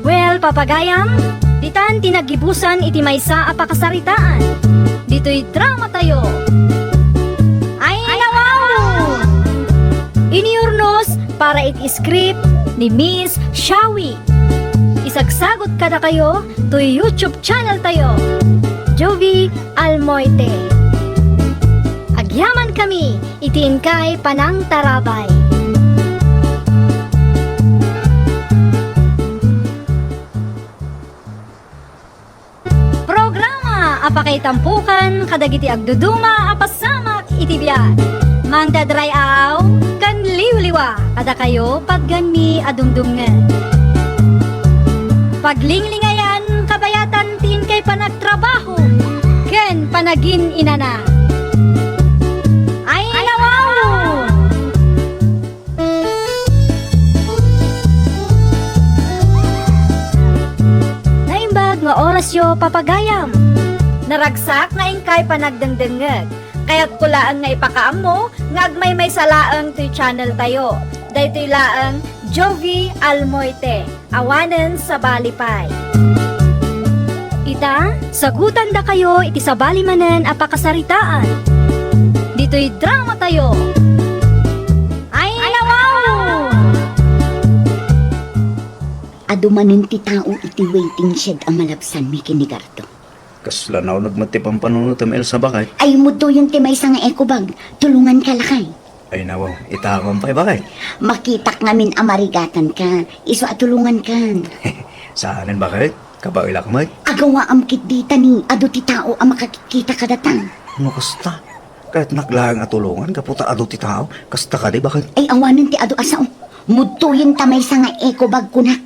Well, papagayam, ditan ti naggibusan iti maysa a pakasaritaan. Ditoy dramatayo. Ay, nawaw! Iniurnos para iti script ni Miss Shawi. Isagsagot kadakayo toy YouTube channel tayo, Jovie Almoite. Agyamankami iti inkay panangtarabay. Programa a pakaitampokan kadagiti agduduma a pasamak iti biag. Mangdadray-aw ken liwliwa kadakayo patgenmi a dumdumngeg. Paglinglingayan, Payatan ti inkay panagtrabaho ken panagin-inana. Ay, nawaw! Naimbag nga orasyo, papagayam. Naragsak nga inkay panagdengdengngeg. Kayatko laeng nga ipakaammo nga agmaymaysa laeng toy channel tayo. Daytoy laeng Jovie Almoite. Awanen sabali pay. Ita, sagutandakayo iti sabali manen a pakasaritaan. Ditoy drama tayo. Ay, nawaw! Adu manen ti tao iti waiting shed a malabsanmi ken ni Gardo. Kasla nauneg met ti pampanunotem, Elsa, baket. Ay, mudtoyen ti maysa nga eco bag. Tulonganka, lakay. Ay, nawaw, ita man pay, baket. Makitak ngamin a marigatanka. Isu a tulongankan. Saanen, baket? Kabaelak met. Agawaam ketdi ta ni adu ti tao a makakitkita kadata. No kasta, kayatnak laeng a tulongan gapu ta adu ti tao. Kasta kadi, baket? Ay, awanen ti adu a sao. Mudtoyen ta maysa nga eco bag, kunak.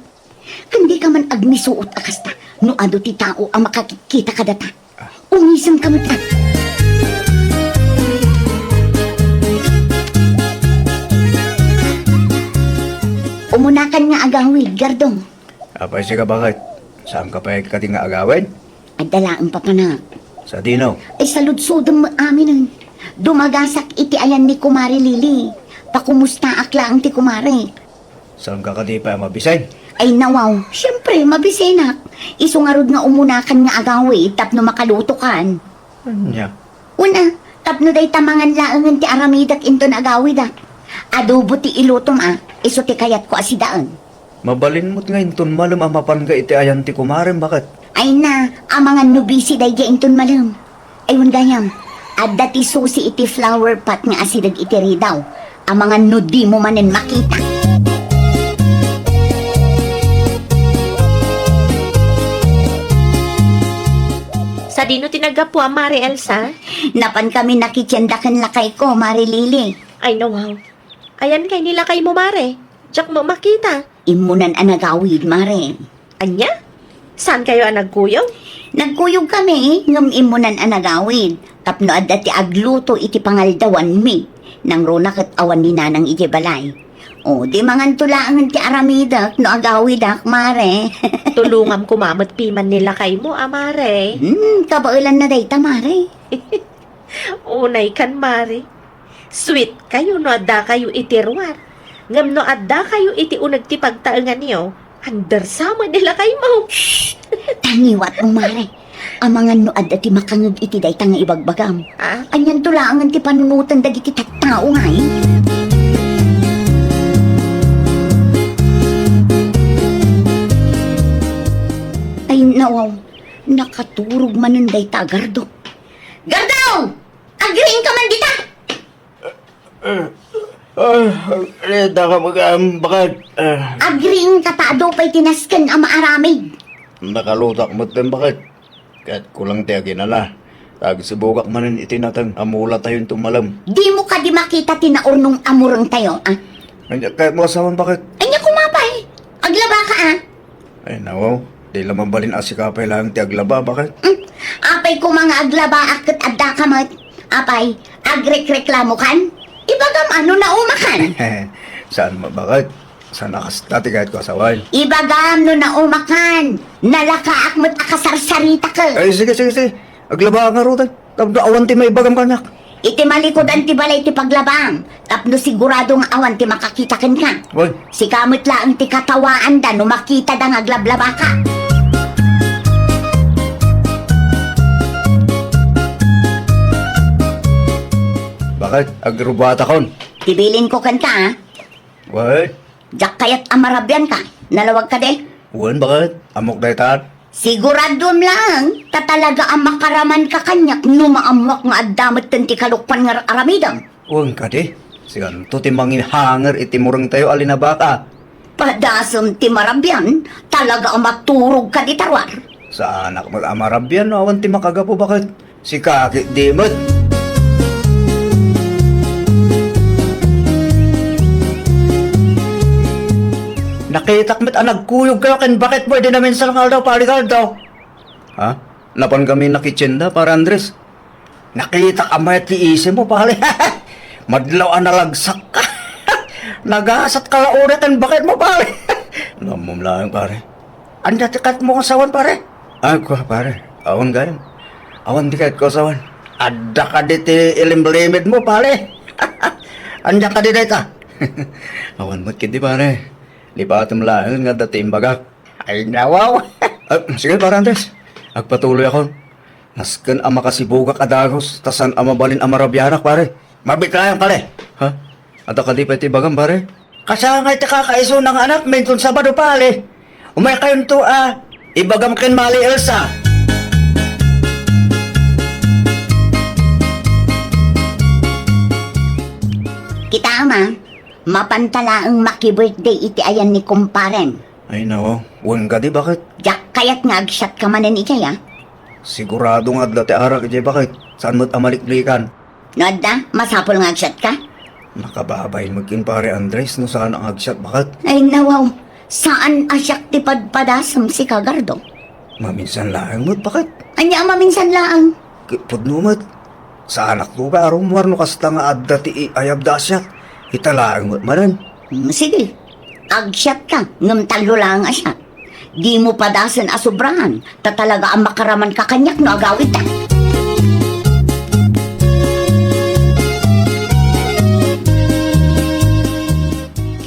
Ken dika man agmisuot a kasta no adu ti tao a makakitkita kadata. Umisemka met a. Umunakan nga agawid, Gardo. Apay sika, baket? Saanka pay kadi nga agawid? Adda laeng papanak. Sadino? Ay, saludsodem met aminen. Dumagasak iti ayan ni Kumare Lily. Pakumustaak laeng ti kumare. Saanka kadi pay a mabisen? Ay, nawaw, siempre, mabisenak. Isu ngarud nga umunakan nga agawid tapno makalutokan. Ania? Una, tapno dayta mangan laengen ti aramidek inton agawidak. Adobo ti ilutom a, isu ti kayatko a sidaen. Mabalin met nga inton malem a mapanka iti ayan ti kumarem, baket? Ay na, amangan no busy daydiay inton malem. Ay, wen gayam, adda ti susi iti flower pot nga asideg iti ridaw. Amangan no dimo manen makita. Sadino ti naggapu a, Mare Elsa? Napankami nakitienda ken lakayko, Mare Lily. Ay, nawaw. Ayan kay ni lakaymo, Mare? Diak met makita. Immunan a nagawid, Mare. Ania? Saankayo a nagkuyog? Nagkuyogkami, ngem immunan a nagawid. Tapno adda ti agluto iti pangaldawanmi. Nangruna ket awan ni Nanang idiay balay. O, di manganto laengen ti aramidek no agawidak, Mare. Tulongam koma met piman ni lakaymo a, Mare. Hmm, kabaelanna dayta, Mare. Unaykan, Mare. Sweetkayo no addakayo iti ruar. Ngem no addakayo iti uneg ti pagtaenganyo, andersa met ni lakaymo. Shh! Tangiwat mo, Mare. Amangan no adda ti makangeg iti dayta nga ibagbagam. Ah? Anianto laengen ti panunoten dagiti tattao ngay? Ay, nawaw. Nakaturog manen dayta a Gardo. Gardo! Agriingka man dita! Ah, ah, daka mag-, um, baket, ah. Agriingka ta adu pay ti nasken a maaramid. Nakalutak met ti baket. Ket kulang ti aginana. Ta agsibugak manen iti nateng a mulatayo inton malem. Dimo kadi makita ti naurnong a murengtayo, ah? Ania kayatmo a sawen, baket? Ania koma pay? Aglabaka, ah? Ay, nawaw. Di la mabalin a sika pay laeng ti aglaba, baket? Hmm. Apay koma nga aglabaak ket addaka met? Apay, agrekreklamokan? Ibagam a no naumakan. Saan met, baket? Saan a kasta ti kayatko a sawen? Ibagam no naumakan. Nalakaak met a kasarsaritaken. Ay, sige, sige, sige. Aglabaak ngaruden. Tapno awan ti maibagam kaniak. Iti malikudan ti balay ti paglabam, tapno sigurado nga awan ti makakita kenka. Wen. Sika met laeng ti katawaanda no makitada nga aglablabaka. Baket, agrubuatakon? Ti bilinko kenka, ah. Wen. Diak kayat a marabianka. Nalawag kadi? Wen, baket? Ammok daytan? Siguraduem laeng ta talaga a makaramanka kaniak no maammoak nga adda metten ti kalukpan nga ar-aramidem. Wen kadi, sikanto ti mangihanger iti murengtayo a linabaka. Padasem ti marabian, talaga a maturog kadi ta ruar. Saanak met a marabian no awan ti makagapu, baket? Sika ketdi met. Nakitak met a nagkuyogkayo ken baketmo idi naminsan nga aldaw, Pari Gardo. Ha? Napan kami nakitchen da, Pare Andres. Nakitak a met ti isi mo, pare. Madlaw a nalagsakka. Nagasat ka la uri ken baket mo, pare. Nammom laeng, pare. Ania ti kayat mo nga sawan, pare? Ay, kua, pare. Awan gayam. Awan ti kayat ko sawan. Adda kadi ti ilimlimid mo, pare. Ania kadi dayta? Awan met kadi, pare. Lipatem laeng nga adda ti imbagak. Ay, nawaw. Ah, sige, Pare Andres. Agpatuloyakon. Nasken a makasibugak a dagus, ta saan a mabalin a marabiarak, pare. Mabiit laeng, pare. Ha? Adda kadi pay ti ibagam, pare? Kasangay ti kakaisuna nga anakmi inton Sabado, pare. Umaykayonto a ibagam ken Mali Elsa. Kita, Ama, mapanta laeng maki-birthday iti ayan ni kumparem. Ay, nako. Wen kadi, baket? Diak kayat nga agsiatka manen idiay, a. Sigurado nga adda ti arak idiay, baket. Saan met a maliklikan? No adda, masapul nga agsiatka? Nakababain met ken Pare Andres no saan nga agsiat, baket. Ay, nawaw. Saan a siak ti padpadasem, sika, Gardo. Maminsan laeng met, baket. Ania a maminsan laeng? K-, pudno met. Saanak to pay a rummuar no kasta nga adda ti iayabda a siat. Ita laeng met manen. Hmm, sige. Agsiatka, ngem tallo laeng a siat. Dimo padasen a sobraan, ta talaga a makaramanka kaniak no agawidta.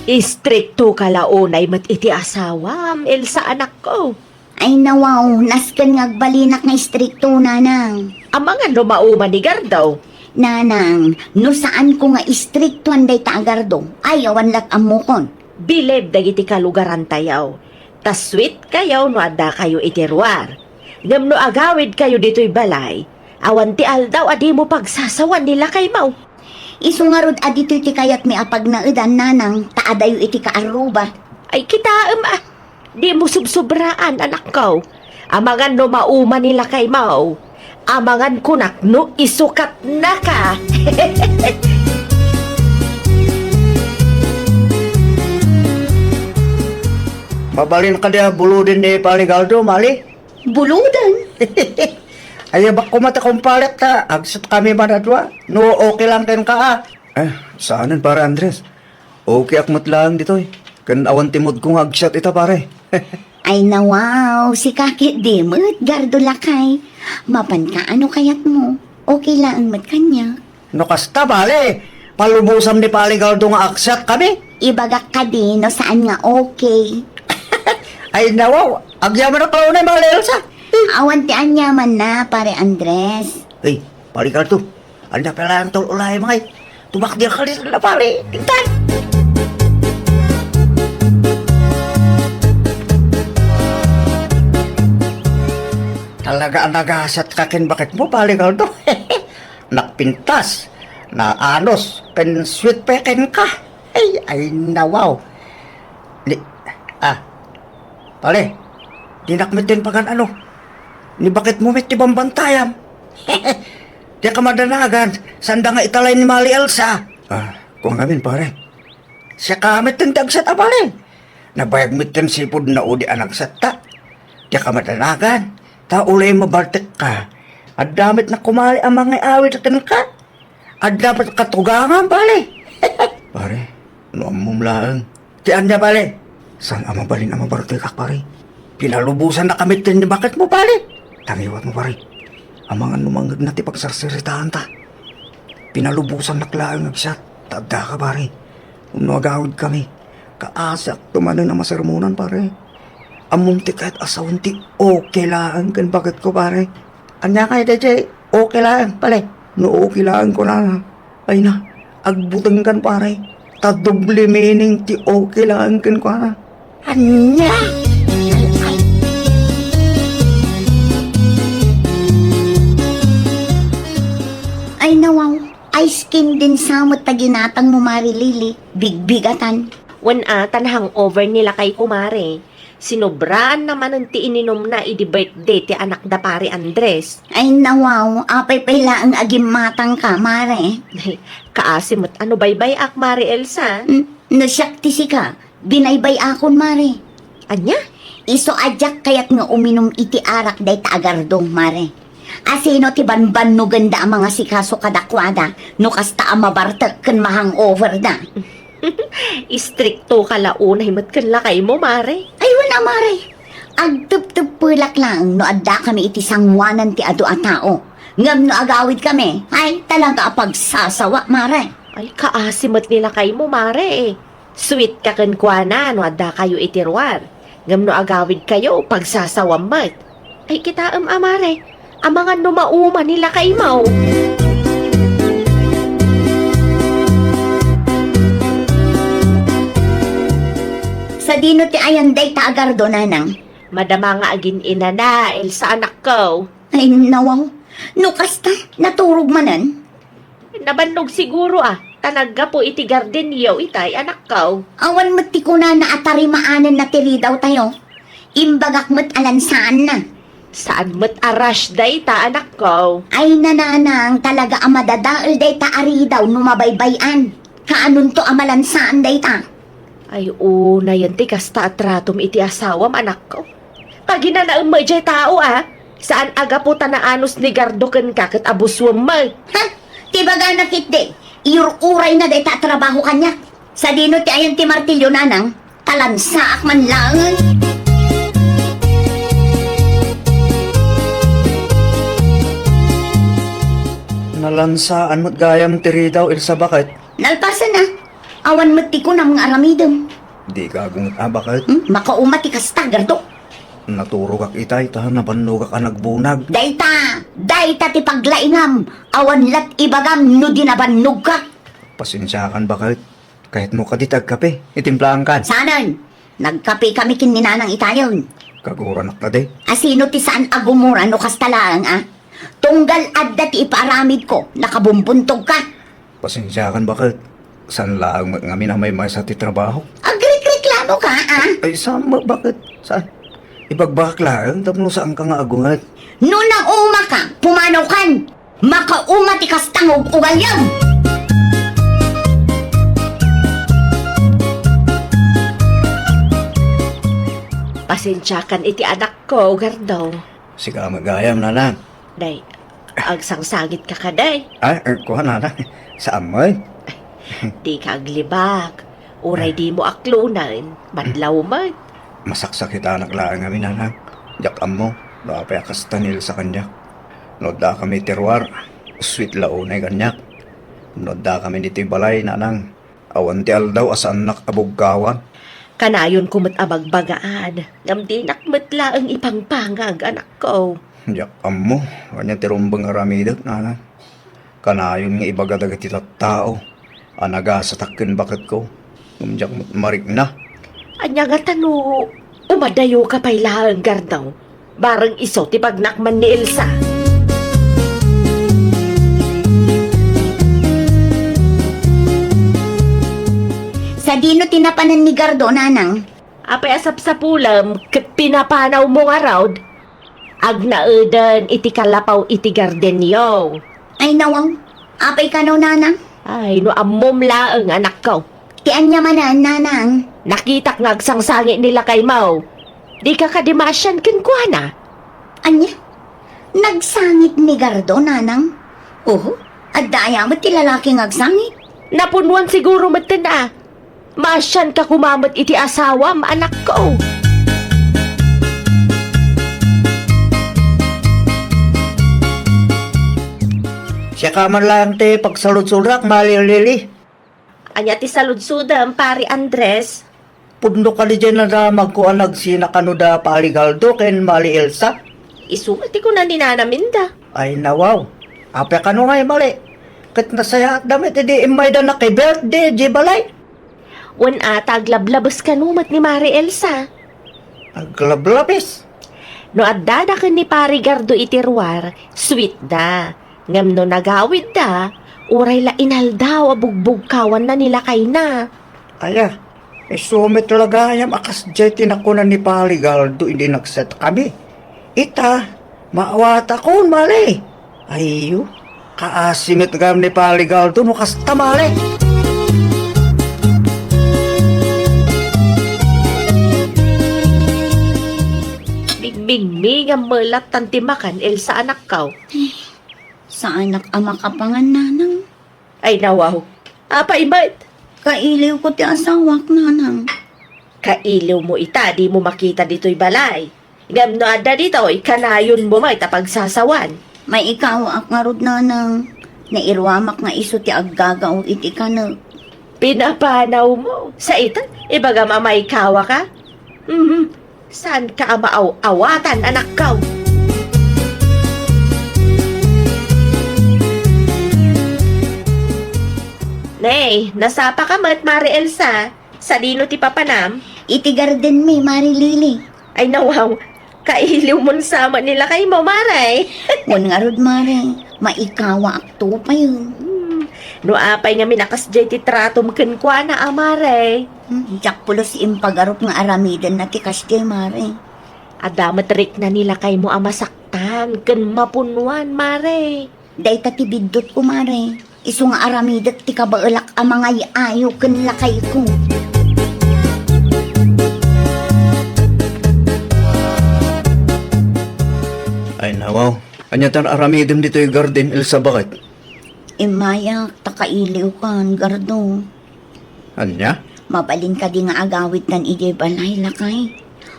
Istrikto ka la unay met iti asawam, Elsa, anakko. Ay, nawaw, nasken nga agbalinak nga istrikto, Nanang. Amangan no mauman ni Gardo. Nanang, no saanko nga istriktoan dayta a Gardo, ay, awan lat ammokon. Bilib dagiti kalugarantayo, ta sweet kayo no adda kayo iti ruar. Ngem no agawid kayo ditoy balay, awan ti aldaw a dimo pagsasawan ni lakaymo. Isu ngarud a ditoy ti kayatmi a pagnaedan, Nanang, ta adayo iti kaarruba. Ay, kitaem, a. Dimo subsubraan, anakko. Amangan no mauman ni lakaymo. Amangan kunak no isukatnaka. Mabalin kadi a buloden ni Pare Gardo, Mali? Buloden? Ay, abak koma ta kumparekta. Agsiatkami man a dua. No, okay lang kenka, a. Eh, saanen, Pare Andres? Okay ak met laeng ditoy. Ken awan ti moodko nga agsiat ita, pare. Ay, nawaw, sika ketdi met, Gardo lakay. Mapanka a no kayatmo. Okay laeng met kaniak. No kasta, pare, palubosam ni Pare Gardo nga agsiatkami. Ibagak kadi no saan nga okay. Ay, nawaw, agyamanak la unay, Mali Elsa. Awan ti aniamanna, Pare Andres. Hey, Pare Gardo, ania pay laeng ti ul-ulaymo ngay? Tumakder ka ditoy, pare. Intan! Talaga a nagasiatka ken baketmo, Pare Gardo. Nakpintas, naanos, ken sweet pay kenka. Ay, ay, nawaw. Ni, ah, pare, dinak met ken pagan-ano. Ni baketmo met ti bambantayam. Diak a madanagan, sanda nga italay ni Mali Elsa. Ah, kua ngamin, pare. Siaka met ti agsiat a, pare. Nabayag met ti sipud na udi a nagsiatta. Diak a madanagan, ta ulay mabartekka. Adda met nakumali a mangiawid kenka. Adda met katugangan, pare. Pare, no ammom laeng. Ti ania, pare? Saan a mabalin a mabartekak, pare? Pinalubosannak a met ken ni baketmo, pare. Tangiwatmo, pare. Amangan no mangngegna ti pagsarsaritaanta. Pinalubosannak laeng agsiat, ta addaka, pare. Wenno agawidkami, kaasiakto manen a masermonan, pare. Ammom ti kayat a sawen ti okay laeng ken baketko, pare. Ania kayat daydiay okay laeng, pare? No okay laeng kunana, ay na, agbutengkan, pare. Ta doble meaning ti okay laeng kenkuana. Ania? Ay, nawaw. Ice candy sa met ta ginatangmo, Mari Lily. Bigbigatan. Wen a, tan hangover ni lakay, kumare. Sinobraanna manen ti ininumna idi birthday ti anakda, Pare Andres. Ay, nawaw, apay pay laeng a gimmatangka, Mare? Kaasi met a no baybay-ak, Mare Elsa. N-, no siak ti sika, binaybay-akon, Mare. Ania? Isu a diak kayat nga uminum iti arak dayta a Gardo, mare. Asino ti banbannogenda a mangasikaso kadakuada no kasta a mabartek ken mahangover da? Istrikto ka la unay met ken lakaymo, mare. Ay, wen a, mare. Agtepteppelak laeng no addakami iti sangoanan ti adu a tao. Ngem no agawidkami, ay, talaga a pagsasawa, mare. Ay, kaasi met ni lakaymo, mare, eh. Sweet ka kenkuana no addakayo iti ruar. Ngem no agawidkayo, pagsasawam met. Ay, kitaem a, mare. Amangan no mauma ni lakaymo. Sadino ti ayan dayta a Gardo, nanang? Madama nga agin-inana, Elsa, anakko. Ay, nawaw. No kasta, naturog manen? Nabannog siguro, a, ta naggapu iti gardenyo itay, anakko. Awan met ti kunana a tarimaanenna ti ridawtayo. Imbagak met a lansaanna. Saan met a rush dayta, anakko. Ay, nanang, talaga a madadael dayta a ridaw no mabaybay-an. Kaanonto a malansaan dayta? Ay, unayen ti kasta a tratom iti asawam, anakko. Paginanaem met jay tao, a. Saan a gapu ta naanus ni Gardo kenka ket abusuem met. Ha? Ti bagana ketdi, iyur-urayna dayta a trabaho kaniak. Sadino ti ayan ti martilyo, nanang? Ta lansaak man laeng. Nalansaan met gayam ti ridaw, Elsa, baket? Nalpasen, a. Awan met ti kunam nga aramidem. Dika agunget a, baket? Hmm? Makauma ti kasta, Gardo. Naturogak itay ta nabannogak a nagbunag. Dayta! Dayta ti paglaingam! Awan lat ibagam no di nabannogka. Pasensiakan, baket. Kayatmo kadi ti agkape? Itimplaankan. Saanen? Nagkapekami ken ni Nanang itayen. Kaguranak kadi? Asino ti saan a gumura no kasta laeng, a? Tunggal adda ti ipaaramidko, nakabumbuntogka. Pasensiakan, baket. Saan laeng met ngamin a maymaysa ti trabaho. Agrekreklamoka, a? Ay, saan met, baket? Saan? Ibagbagak laeng tapno saanka nga agunget. No naumaka, pumanaw kan! Makauma ti kasta nga ug-ugaliam! Pasensiakan iti anakko, Gardo. Sika met gayam, nanang. Day, agsangsangitka kadi? Ay, eh, kuan, nanang. Saan met? Dika aglibak. Uray dimo aklonen, madlaw met. Masaksakitanak laeng ngamin, nanang. Diak ammo no apay a kasta ni Elsa kaniak. No addakami iti ruar, sweet la unay kaniak. No addakami ditoy balay, nanang, awan ti aldaw a saannak a bugkawan. Kanayonko met a bagbagaan, ngem dinak met laeng ipangpangag, anakko. Diak ammo ania ti rumbeng a aramidek, nanang. Kanayon nga ibaga dagiti tattao a nagasatak ken baketko, ngem diak met marikna. Ania ngata no umadayoka pay laeng, Gardo? Bareng isu ti bagnak man ni Elsa. Sadino ti napanen ni Gardo, nanang? Apay a sapsapulem ket pinapanawmo ngarud? Agnaeden iti kalapaw iti gardenyo. Ay, nawaw. Apay kano, nanang? Ay, no ammom laeng, anakko. Ti ania manen, nanang? Nakitak nga agsangsangit ni lakaymo. Dika kadi maasian kenkuana? Ania? Nagsangit ni Gardo, nanang? Oho, adda aya met ti lalaki nga agsangit? Napunnuan siguro metten a. Maasianka koma met iti asawam, anakko. Siaka man laeng ti pagsaludsodak, Mali Lili. Ania ti saludsodem, Pari Andres? Pudno kadi diay nadamagko a nagsina kano da Pari Gardo ken Mali Elsa? Isu met ti kuna ni nanam inda. Ay, nawaw. Apay kano ngay, Mali? Ket nasayaatda met idi immaydana ket birthday diay balay. Wen a, ta aglablabes kano met ni Mari Elsa. Aglablabes? No addada ken ni Pari Gardo iti ruar, sweet da. Ngem no nagawidda, uray la inaldaw a bugbugkawanna ni lakayna. Aya, isu met la gayam a kasdiay ti nakuna ni Pari Gardo idi nagsetkami. Ita, maawatakon, Mali. Ayyo, kaasi met gayam ni Pari Gardo no kasta, Mali. Pingmingam met lattan ti makan, Elsa, anakkaw. Saanak a makapangan, nanang. Ay, nawaw. Apay met? Kailiwko ti asawak, nanang. Kailiwmo ita, dimo makita ditoy balay. Ngem no adda ditoy, kanayonmo met a pagsasawan. Maikawaak ngarud, nanang. Nairuamak nga isu ti aggagaw iti kanek. Pinapanawmo. Sa ita, ibagam a maikawaka? Mhm. Saanka a maaw-awatan, anakkaw? Nay, nasapaka met, Mare Elsa. Sadino ti papanam? Iti gardenmi, Mare Lily. Ay, nawaw. Kailiwmon sa met ni lakaymo, Mare. Wen ngarud, Mare. Maikawaakto payen. Hmm. No apay ngamin a kasdiay ti tratom kenkuana a, Mare? Hmm, diak pulos impagarup nga aramidenna ti kasdiay, Mare. Adda met rikna ni lakaymo a masaktan ken mapunnuan, Mare. Dayta ti biddutko, Mare. Isu nga aramidek ti kabaelak a mangay-ayo ken lakayko. Ay, nawaw. Ania tan aramidem ditoy garden, Elsa, baket? Immayak, ta kailiwkan, Gardo. Ania? Mabalin kadi nga agawidkan idiay balay, lakay?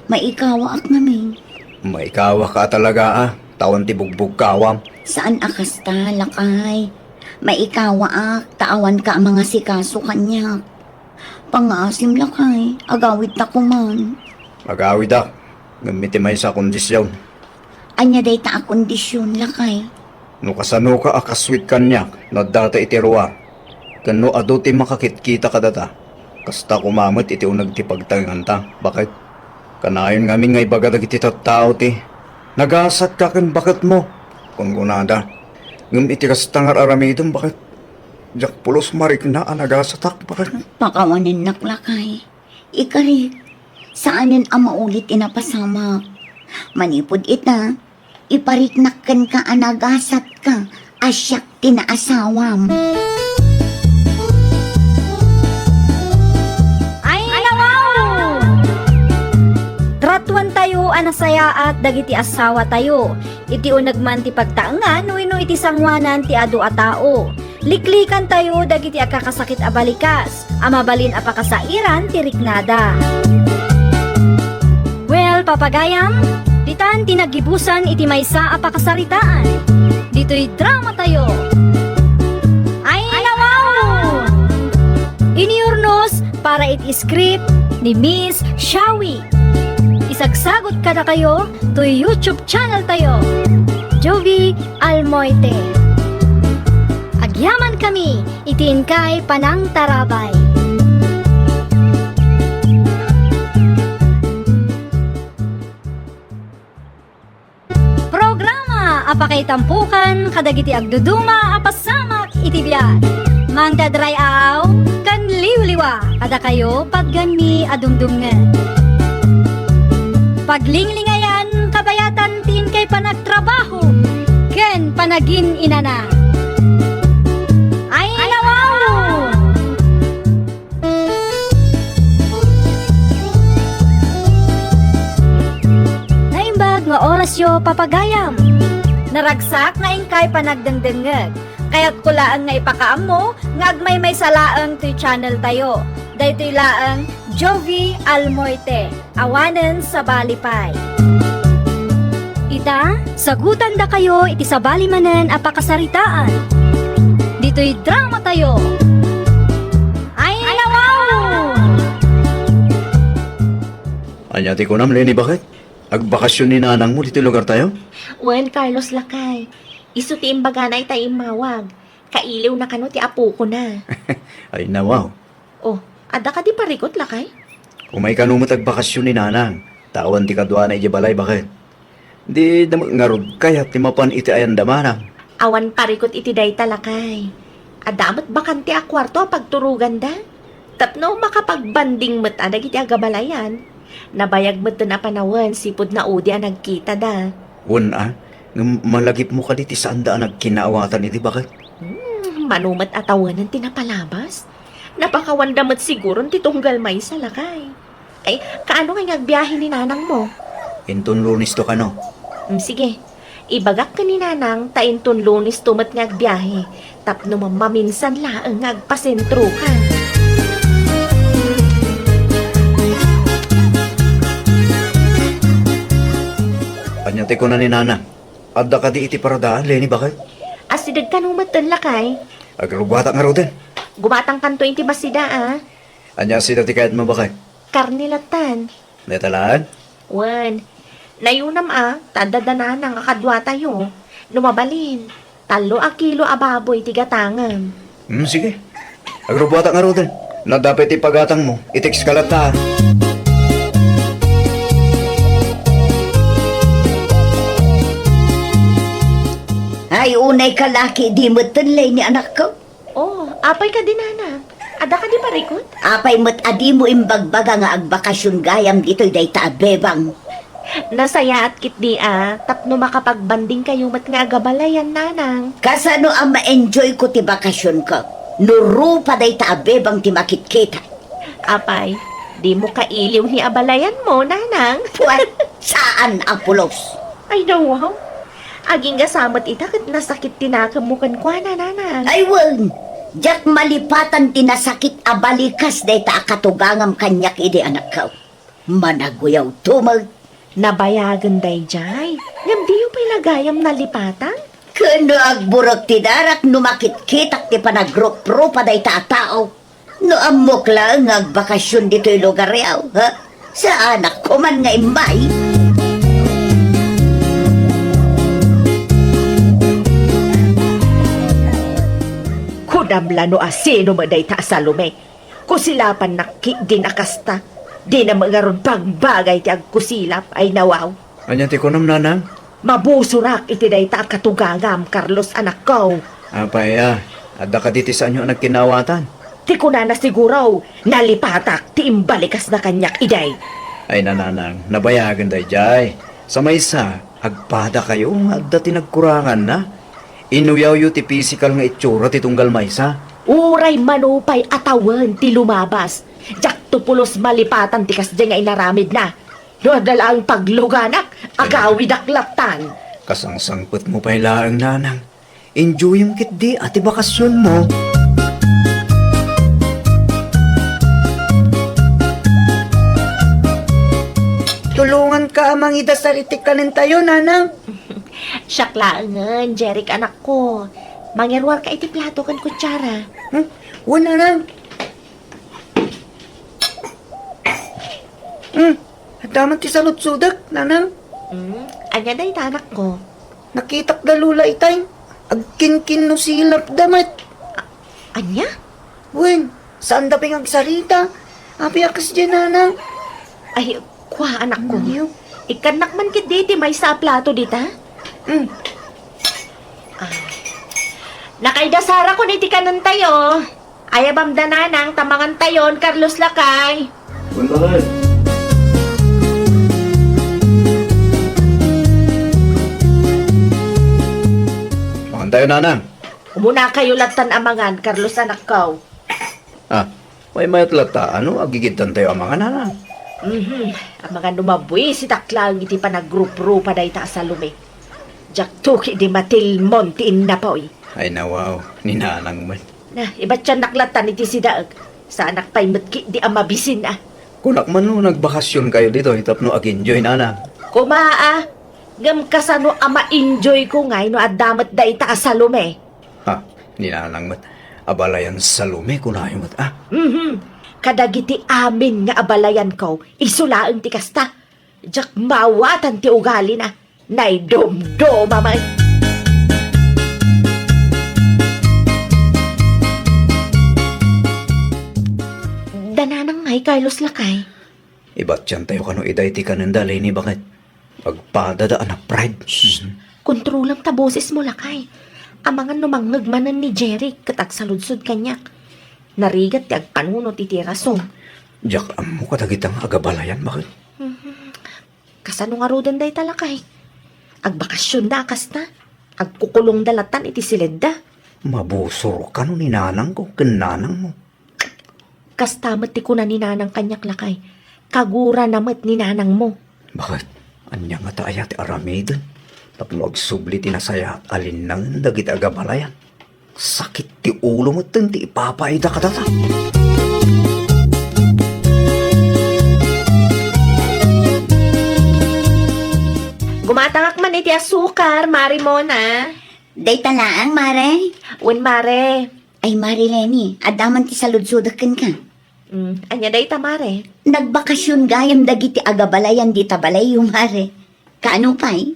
Maikawaak ngamin. Maikawaka talaga, a, ta awan ti bugbugkawam. Saan a kasta, lakay. Maikawaak, ta awanka a mangasikaso kaniak. Pangngaasim, lakay, agawidta koman. Agawidak, ngem iti maysa a kondision. Ania dayta a kondision, lakay? No kasanoka a kaswit kaniak no addata iti rua, ken no adu ti makakitkita kadata, kasta koma met iti uneg ti pagtalinganta, baket? Kanayon ngamin nga ibaga dagiti tattao ti, "Nagasatka ken baketmo," kunkunada. Ngem iti kasta nga ar-aramidem, baket? Diak pulos marikna a nagasatak, baket? Pakawanennak, lakay. Ikarik, saanen a maulit ti napasamak. Manipud ita, ipariknak kenka a nagasatka a siak ti naasawam. Ay, nawaw! Tratuantayo a nasayaat dagiti asawatayo. Iti uneg man ti pagtaengan wenno iti sangoanan ti adu a tao. Liklikantayo dagiti agkakasakit a balikas a mabalin a pakasairan ti riknada. Well, papagayam, ditan ti naggibusan iti maysa a pakasaritaan. Ditoy dramatayo. Ay, nawaw! Iniurnos para iti script ni Miss Shawi. Isagsagot kadakayo toy YouTube channel tayo, Jovie Almoite. Agyamankami iti inkay panangtarabay. Programa a pakaitampokan kadagiti agduduma a pasamak iti biag. Mangted ray-aw ken liwliwa kadakayo patgenmi a dumdumngeg. Paglinglingayam kabayatan ti inkay panagtrabaho ken panagin-inana. Ay, nawaw! Naimbag nga orasyo, papagayam. Naragsak nga inkay panagdengdengngeg. Kayatko laeng nga ipakaammo nga agmaymaysa laeng toy channel tayo. Daytoy laeng Jovie Almoite. Awanen sabali pay. Ita, sagutandakayo iti sabali manen a pakasaritaan. Ditoy dramatayo. Ay, nawaw! Ania ti kunam, Leni, baket? Agbakasyon ni nanangmo ditoy lugartayo? Wen, Carlos, lakay. Isu ti imbagana ita immawag. Kailiwna kano ti apokona. Ay, nawaw. Oh, adda kadi parikut, lakay? Umay kano met agbakasyon ni nanang, ta awan ti kaduana idiay balay, baket? Dida met ngarud kayat ti mapan iti ayanda manang. Awan parikut iti dayta, lakay. Adda met bakante a kuarto a pagturoganda. Tapno makapagbanding met a dagiti agabalayan. Nabayag metten a panawen sipud naudi a nagkitada. Wen a, ngem malagipmo kadi ti saanda a nagkinaawatan idi, baket? Hmm, mano met a tawenen ti napalabas? Napakawanda met siguron ti tunggal maysa, lakay. Ay, kaano ngay nga agbiahe ni nanangmo? Inton Lunes to kano? Mm, sige. Ibagak ken ni Nanang ta inton Lunes to met nga agbiahe, tapno mamaminsan laeng nga agpasentroka. Ania ti kuna ni Nanang? Adda kadi iti paradaan, Leni, baket? Asideg kano metten, lakay. Agrubuatak ngaruden. Gumatangkanto iti basida, a. Ania sida ti kayatmo, baket? Karne lattan. Netalaan? Wen. Nayunam a, ta adda da Nanang a kaduatayo. No mabalin, tallo a kilo a baboy ti gatangem. Hmm, sige. Agrubuatak ngaruden. No adda pay ti pagatangmo, i-text ka latta. Ay, unay ka laki, di metten, Leni, anakko. Oh, apay kadi, Nanang? Adda kadi parikut? Apay met a dimo imbagbaga nga agbakasyon gayam ditoy dayta a bebang? Nasayaat ketdi a, tapno makapagbanding kayo met nga agabalayan, Nanang. Kasano a ma-enjoy ko ti bakasyon ko? No rupa dayta a bebang ti makitkita. Apay, dimo kailiw ni abalayanmo, Nanang? Puwet, saan a pulos. Ay, nawaw. Agingga sa met ita ket nasakit ti nakemmo kenkuana, Nanang. Ay, wen! Diak malipatan ti nasakit a balikas dayta a katugangam kaniak idi, anakko. Managuyawto met. Nabayagen daydiay. Ngem diyo pay la gayam nalipatan? Ken no agburek ti darak no makitkitak ti panagruprupa dayta a tao. No ammok laeng nga agbakasyon ditoy lugaryo, ha? Saanak ko man nga immay. Kunam la no asino met dayta a Salome. Kusilapannak ketdin a kasta. Dina met ngarud bangbagay ti agkusilap, ay nawaw. Ania ti kunam, Nanang? Mabusorak iti dayta a katugangam, Carlos, anakko. Apay a, adda kadi ti saanyo a nagkinawatan? Ti kunana siguro, nalipatak ti imbalikasna kaniak idi. Ay, Nanang, nabayagen daydiay. Sa maysa, agpadakayo nga adda ti nagkuranganna. Inuyawyo ti pisikal nga itsura ti tunggal maysa. Uray manupay a tawen ti lumabas, diakto pulos malipatan ti kasdiay nga inaramidna. No adda laeng pagluganak, agawidak lattan. Kasangsangpetmo pay laeng, Nanang. Enjoyem ketdi a ti bakasionmo. Tulonganka a mangidasar iti kanentayo, Nanang. Siak laengen, Jeric, anakko. Mangiruarka iti plato ken kutsara. Hmm? Wen, Nanang. Hmm, adda man ti saludsodek, Nanang. Hmm, ania dayta, anakko? Nakitak da Lola itay. Agkinkinnusilapda met. A-, ania? Wen, saanda pay nga agsarita. Apay a kasdiay, Nanang? Ay, kua, anakko. Aniaw? Ikkannak man ketdi iti maysa a plato dita? Hmm. Ah. Nakaidasarakon iti kanentayo. Ayabamda, Nanang, ta mangantayon, Carlos, lakay. Wen, lakay. Mangantayo, Nanang. Umunakayo lattan a mangan, Carlos, anakko. Ah, maymayat latta, ano, agigidtantayo a mangan, Nanang? Mhm. Amangan no mabuisitak laeng iti panagruprupa dayta a Salome. Diakto ketdi matilmon ti innapoy. Ay, nawaw, ni Nanang met. Na, ibatiannak lattan iti sidaek. Saanak pay met ketdi a mabisin, a. Kunak man no nagbakasionkayo ditoy tapno ag-enjoy, Nanang. Koma, a. Ngem kasano a ma-enjoyko ngay no adda met dayta a Salome? Ha, ni Nanang met. Abalayan Salome, kunayo met, a. Mhm. Kadagiti amin nga abalayanko, isu laeng ti kasta. Diak maawatan ti ugalina. Naidumduma met. Da Nanang ngay, Carlos, lakay. Ibatiantayo kano iday ti kanenda, Leni, baket? Agpadada a na-pride. Shh! Mhm. Kontrolam ta bosesmo, lakay. Amangan no mangngeg manen ni Jeric ket agsaludsod kaniak. Narigat ti agpanunot iti rason. Diak ammo kadagita nga agabalayan, baket? Mhm. Kasano ngaruden dayta, lakay? Agbakasionda a kasta. Agkukulongda lattan iti siledda. Mabusor kano ni Nanangko ken Nanangmo. Kasta met ti kuna ni Nanang kaniak, lakay. Kagurana met ni Nanangmo. Baket? Ania ngata aya ti aramiden tapno agsubli ti nasayaat a linnangen dagiti agabalayan? Sakit ti ulo metten ti ipapaayda kadata. Gumatangak man iti asukar, Mare Mona. Dayta laeng, Mare? Wen, Mare. Ay, Mare Leni, adda man ti saludsodek kenka. Mm, ania dayta, Mare? Nagbakasyon gayam dagiti agabalayan dita balayyo, Mare. Kaano pay?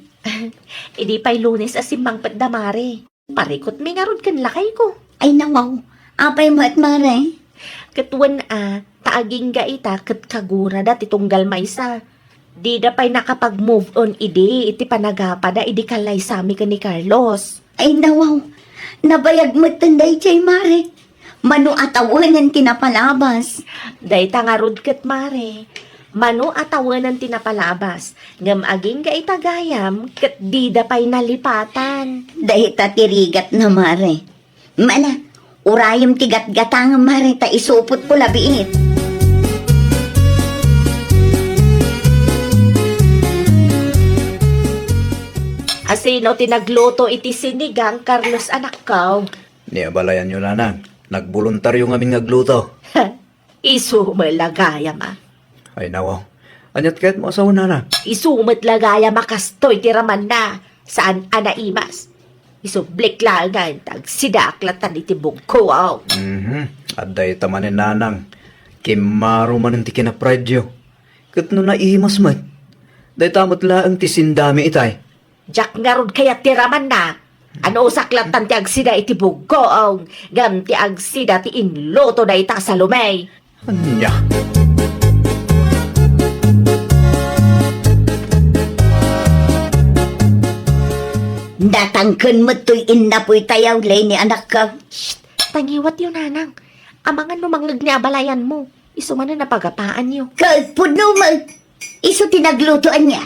Idi pay Lunes a simmangpetda, Mare. Parikutmi ngarud ken lakayko. Ay, nawaw. Apay met, Mare? Ket wen a, ta agingga ita ket kagurada ti tunggal maysa. Dida pay nakapag-move on idi iti panagapada idi kalaysami ken ni Carlos. Ay, nawaw. Nabayag metten daydiay, Mare. Mano a tawenen ti napalabas. Dayta ngarud ket, Mare. Mano a tawenen ti napalabas. Ngem agingga ita gayam ket dida pay nalipatan. Dayta ti rigatna, Mare. Mana, urayem ti gatgatangem, Mare, ta isupotko labiit. Asino ti nagluto iti sinigang, Carlos, anakko? Ni abalayanyo, nanang. Nagboluntaryo ngamin nga agluto. Isu met la gayam a. Ay, nawaw. Aniat kayatmo a sawen, nanang? Isu met la gayam a kastoy ti ramanna. Saan a naimas. Isublik laengen ta agsidaak latan iti bugko. Mhm. Adda ita manen, nanang. Kimmaro manen ti kinapraydyo. Ket no naimas met, dayta met laeng ti sindami itay. Diak ngarud kayat ti ramanna. Anusak latan ti agsida iti bugko, ngem ti agsida ti inluto dayta a Salome. Ania? Natangken met toy innapoy tayaw, Leni, anakko. Shh! Tangiwatyo, nanang. Amangan no mangngeg ni abalayanmo. Isu manen a pagapaanyo. Ket pudno met. Isu ti nagluto ania?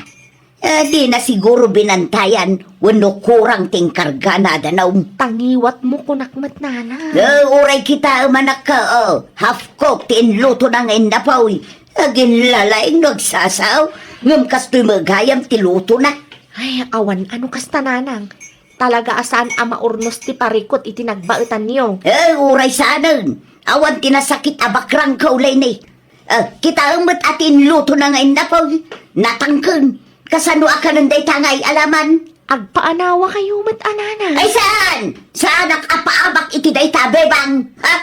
Eh, dina siguro binantayan wenno kurang ti inkargana a danum. Tangiwatmo kunak met, nanang. Eh, uray kitaem, anakko, oh. Half cook ti inlutona nga innapoy. Aginlalaing no agsasao. Ngem kastoy met gayam ti lutona. Ay, awan a no kasta, nanang. Talaga a saan a maurnos ti parikut iti nagbaetanyo. Eh, uray saanen. Awan ti nasakit a bakrangko, Leni. Eh, kitaem met a ti inlutona nga innapoy. Natangken. Kasano a kanen dayta nga ay-alaman? Agpaanawakayo met a, nanang. Ay, saan? Saanak a paabak iti dayta, bebang. Ha?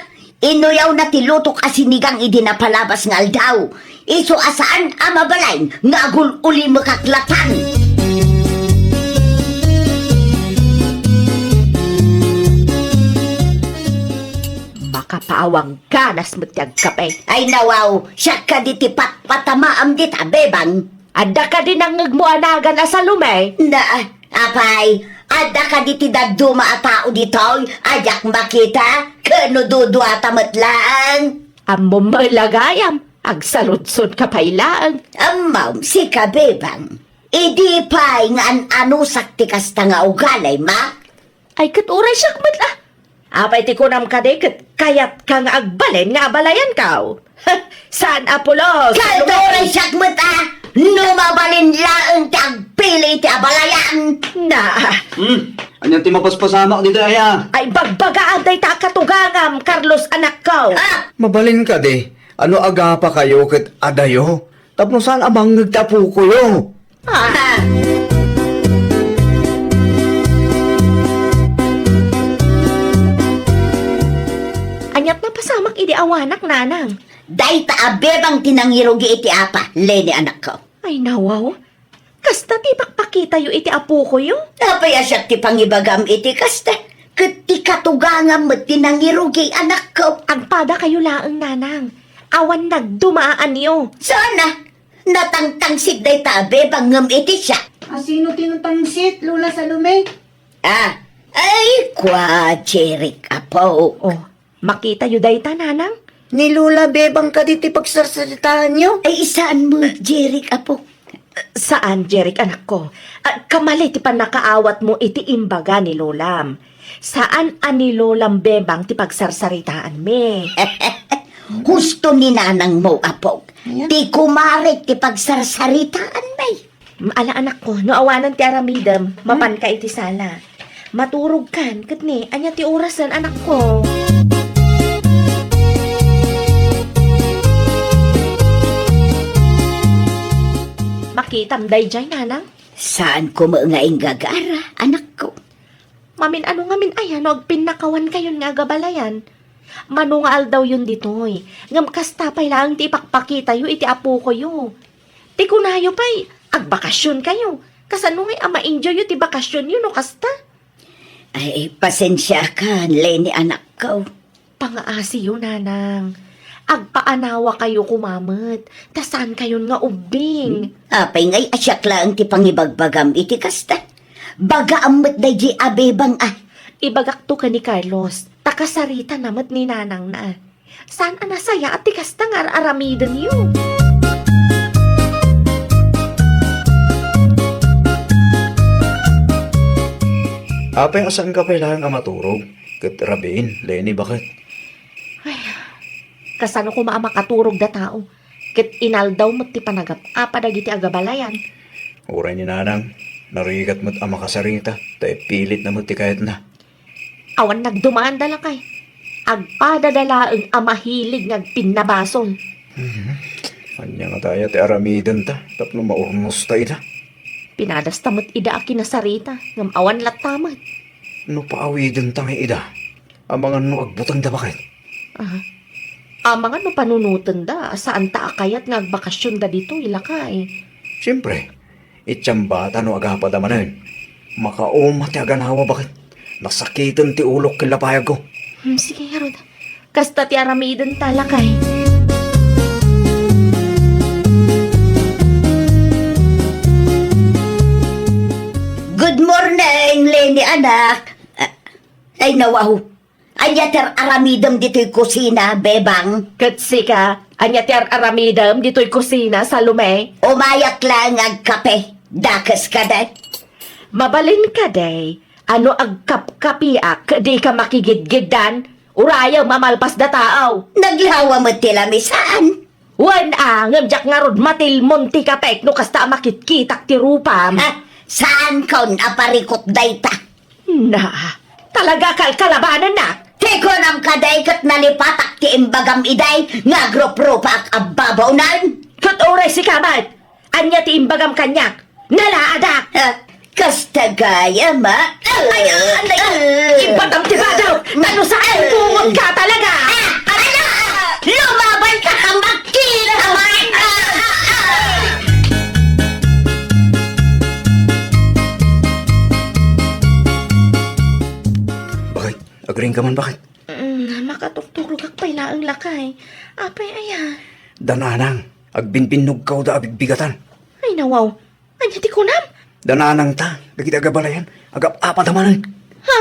Inuyawna ti lutok a sinigang idi napalabas nga aldaw. Isu a saan a mabalin nga agul-ulimekak latan. Makapaawang ganas met ti agkape. Ay, nawaw, siak kadi ti patpatamaam dita, bebang. Adda kadi nangngegmo a nagan a Salome? Na, apay, adda kadi ti dadduma a tao ditoy a diak makita? Ken no duduata met laeng? Ammom met la gayam, agsaludsodka pay laeng. Ammom, sika, bebang. Idi pay nga an-anusak ti kasta nga ugalim, a? Ay, ket uray siak met la. Apay ti kunam kadi ket kayatka nga agbalin nga abalayanko? Saan a pulos? Kalturay siak met a! No mabalin laeng ti agpili iti abalayan! Na! Hmm, ania ti mapaspasamak ditoy aya? Ay, bagbagaam dayta a katugangam, Carlos, anakko! Ah! Mabalin kadi, ano agapakayo ket adayo? Tapno saan a mangngeg ti apokoyo? Ah! Aniat napasamak idi awanak, nanang? Dayta a bebang ti nangirugi iti apa, Leni, anakko. Ay, nawaw. Kasta ti ipakpakitayo iti apokoyo? Apay a siak ti pangibagam iti kasta? Ket ti katugangam met ti nangirugi, anakko. Agpadakayo laeng, nanang. Awan nagdumaanyo. Saan a? Natangtangsit dayta a bebang ngem iti siak. Asino ti natangsit, Lola Salome? Ah, ay, kua, Jeric, apo. Oh, makitayo dayta, nanang? Ni Lola bebang kadi ti pagsarsaritaanyo? Ay, saan mo, Jeric, apo? Saan, Jeric, anakko. Ah, kamali ti pannakaawatmo iti imbaga ni Lolam. Saan a ni Lolam bebang ti pagsarsaritaanmi. Husto ni nanangmo, apok. Ayan. Ti kumarek ti pagsarsaritaanmi. Ala, anakko, no awanen ti aramidem, mapanka iti sala. Maturogkan, ket ni, ania ti orasen, anakko? Makitam daydiay, nanang? Saan koma nga inggagara, anakko? Mamin-ano ngamin aya no agpinnakawankayon nga agabalayan? Mano nga aldawyon ditoy, ngem kasta pay laeng ti ipakpakitayo iti apokoyo. Ti kunayo pay, agbakasionkayo. Kasano ngay a ma-enjoyyo ti bakasionyo no kasta? Ay, pasensiakan, Leni, anakko. Pangaasiyo, nanang. Agpaanawakayo koma met, ta saankayon nga ubbing. Apay ngay a siak laeng ti pangibagbagam iti kasta? Bagaam met daydi a bebang a. Ibagakto ken ni Carlos, ta kasaritana met ni nanangna. Saan a nasayaat ti kasta nga ar-aramidenyo? Apay a saanka pay laeng a maturog, ket rabiin, Leni, baket? Ay, kasano koma a makaturog da tao? Ket inaldaw met ti panagap-apa dagiti agabalayan. Uray ni nanang, narigat met a makasarita, ta ipilitna met ti kayatna. Awan nagdumaanda, lakay. Agpadada laeng a mahilig nga agpinnabasol. Mhm. Ania ngata aya ti aramidenta tapno maurnosta ida? Pinadasta met ida a kinasarita, ngem awan latta met. No paawidenta ngay ida, amangan no agbutengda, baket? Ah, amangan no panunotenda, saanta a kayat nga agbakasionda ditoy, lakay. Siempre, iti ambata no agapada manen. Makauma ti aganawa, baket. Nasakiten ti ulok ken lapayagko. Hmm, sige, ngarud. Kasta ti aramidenta, lakay. Good morning, Leni, anak. Ah, ay, nawaw. Ania ti ar-aramidem ditoy kusina, bebang? Ket sika, ania ti ar-aramidem ditoy kusina, Salome? Umayak laeng agkape. Dakes kadi? Mabalin kadi a no agkapkapiak, dika makigidgiddan? Urayem a malpas da tao. Naglawa met ti lamisaan. Wen a, ngem diak ngarud matilmon ti kapek no kasta a makitkitak ti rupam. Ah, saankon a parikut dayta? Na, talaga kalkalabanennak! Ti kunam kadi ket nalipatak ti imbagam idiay nga agruprupaak a babaonen? Ket uray sika met, ania ti imbagam kaniak? Nalaadak! Ah, kasta gayam a? Ay, ay, ay, ibatam ti badaw! Ta no saan, bungot ka talaga! Ah, ala! Lumaban ka, kambag! Kinaman! Ah, ah, ah! Baket? Agriing ka man, baket? Mm, makatukturogak pay laeng, lakay. Apay aya? Da nanang, agbinbinnogkaw da a bigbigatan. Ay, nawaw. Ania ti kunam? Da nanangta, dagiti agabalayan, agap-apada manen. Ha?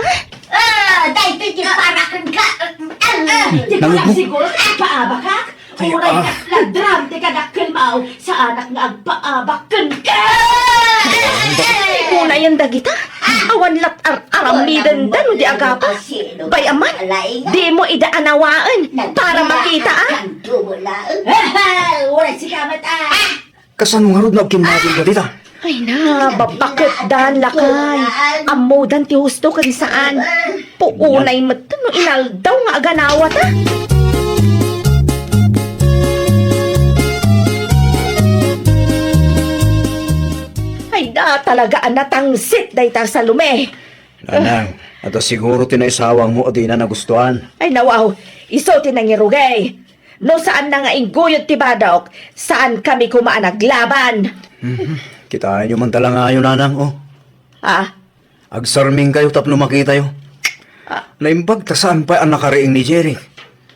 Ah, daytoy ti para kenka. Ah, ah, ti Nangugmo? Kunam siguro, agpaabakak? Ay, uray ah. Kasla dram ti kadakkelmaw, saanak nga agpaabak kenka. Ay, kunayan dagita. Awan lat ar-aramidenda no di agapa. Bay, aman, dimo ida anawaen para makita, ah. Uray sika met, ah. Kasano ngarud no agkimmagum dita? Ay na, babaketdan, lakay. Ammodan ti husto ken saan. Puonay met no inaldaw nga aganawata. Ay na, talaga a natangsit dayta, Salome. Nanang, adda siguro ti naisawangmo a dina nagustuan. Ay, nawaw, isu ti nangirugay. No saanna nga ingguyod ti badok, saankami koma a naglaban. Mhm. Kitaenyo man talangayo, nanang, oh. Ah? Agsarmingkayo tapno makitayo. Ah. Naimbag ta saan pay a nakariing ni Jerry.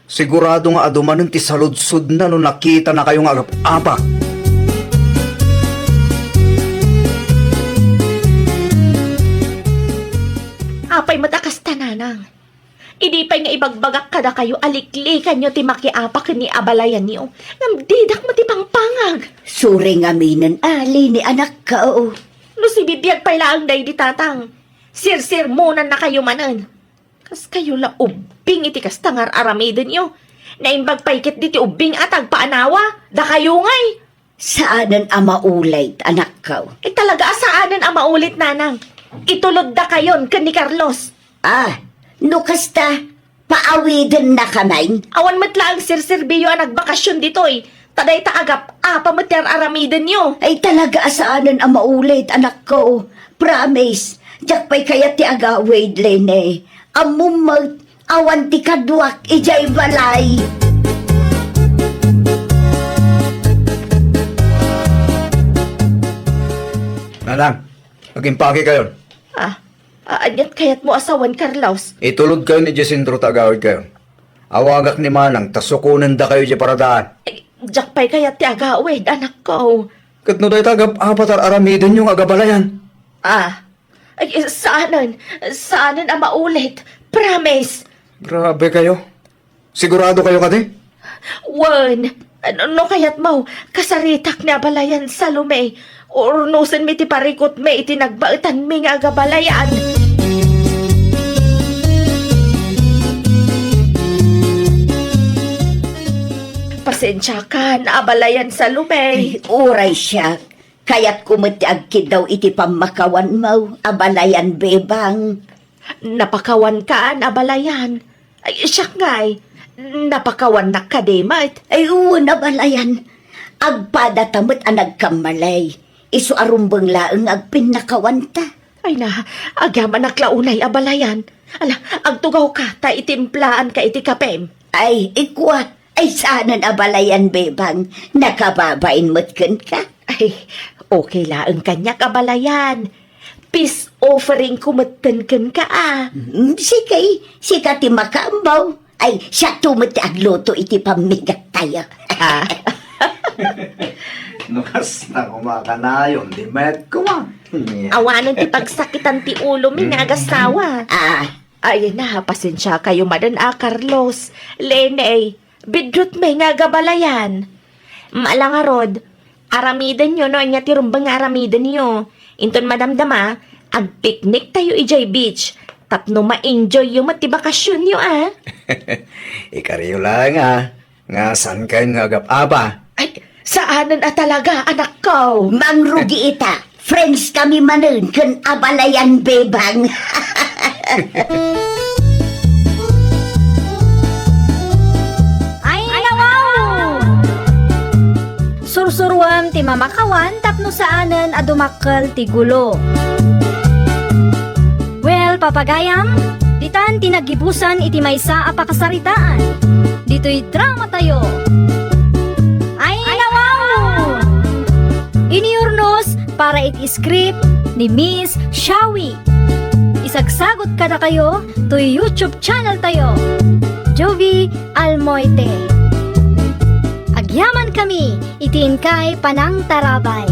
Sigurado nga adu manen ti saludsodna no nakitanakayo nga agap-apak. Apay met a kasta, nanang? Idi pay nga ibagbagak kadakayo a liklikanyo ti makiapak ken ni abalayanyo, ngem didak met ipangpangag. Suri ngaminen, ali ni anakko. No sibibiag pay laeng daydi tatang, sirsermonannakayo manen. Kaskayo la ubbing iti kasta nga ar-aramidenyo. Naimbag pay ketdi ti ubbing a tagpaanawa, dakayo ngay. Saanen a maulit, anakko. Eh, talaga a saanen a maulit, nanang. Itulod dakayon ken ni Carlos. Ah, no kasta, paawidennakami. Awan met laeng serserbioyo a nagbakasyon ditoy. Ta dayta agap-apa met ti ar-aramidenyo. Ay, talaga a saanen a maulit, anakko. Promise, diak pay kayat ti agawid, Lene. Ammom met, awan ti kaduak idiay balay. Nanang, agimpakekayon. Ah, a-, aniat kayatmo a sawen, Carlos? Itulodkayon idiay sentro ta agawidkayon. Awagak ni manang ta sukonendakayo idiay paradaan. Ay, diak pay kayat ti agawid, anakko. Ket no dayta agap-apa ti ar-aramidenyo nga agabalayan? Ah, ay, saanen, saanen a maulit. Promise. Grabe kayo. Sigurado kayo kadi? Wen, no, no kayatmo, kasaritak ni abalayan Salome. Urnosenmi ti parikutmi iti nagbaetanmi nga agabalayan. Pasensiakan, abalayan Salome. Ay, uray siak. Kayatko met ti agkiddaw iti pammakawanmo, abalayan Bebang. Napakawankan, abalayan. Ay, siak ngay, napakawannak kadi met. Ay, wen, abalayan. Agpadata met a nagkammalay. Isu a rumbeng laeng nga agpinnakawanta. Ay na, agyamanak la unay, abalayan. Ala, agtugawka ta itimplaanka iti kapem. Ay, ikua, ay saanen abalayan, Bebang. Nakababain met kenka. Ay, okay laeng kaniak, abalayan. Peace offeringko metten kenka, a. Mm, sige, sika ti makaammo. Ay, siakto met ti agluto iti pammigattayo. Ah. No kasta, kumakanayon, di met kuma. Awanen ti pagsakitan ti ulomi nga agasawa. Ah. Ay na, pasensiakayo manen a, Carlos. Lene, biddutmi nga agabalayan. Ala ngarud, aramidenyo no ania ti rumbeng nga aramidenyo. Inton madamdama, agpikniktayo idiay beach. Tapno ma-enjoyyo met ti bakasionyo, a. Ikariyo laeng, a. Nga saankayon nga agap-apa? Ay, saanen a talaga, anakko. Mangrugi ita. Friends kami manen ken abalayan Bebang. Ay, nawaw! Sursuroem ti mamakawan tapno saanen a dumakkel ti gulo. Well, papagayam, ditan ti naggibusan iti maysa a pakasaritaan. Ditoy dramatayo. Ay, nawaw! Iniurnos para iti script ni Miss Shawi. Isagsagot kadakayo toy YouTube channel tayo, Jovi Almoite. Agyaman kami iti inkay panangtarabay.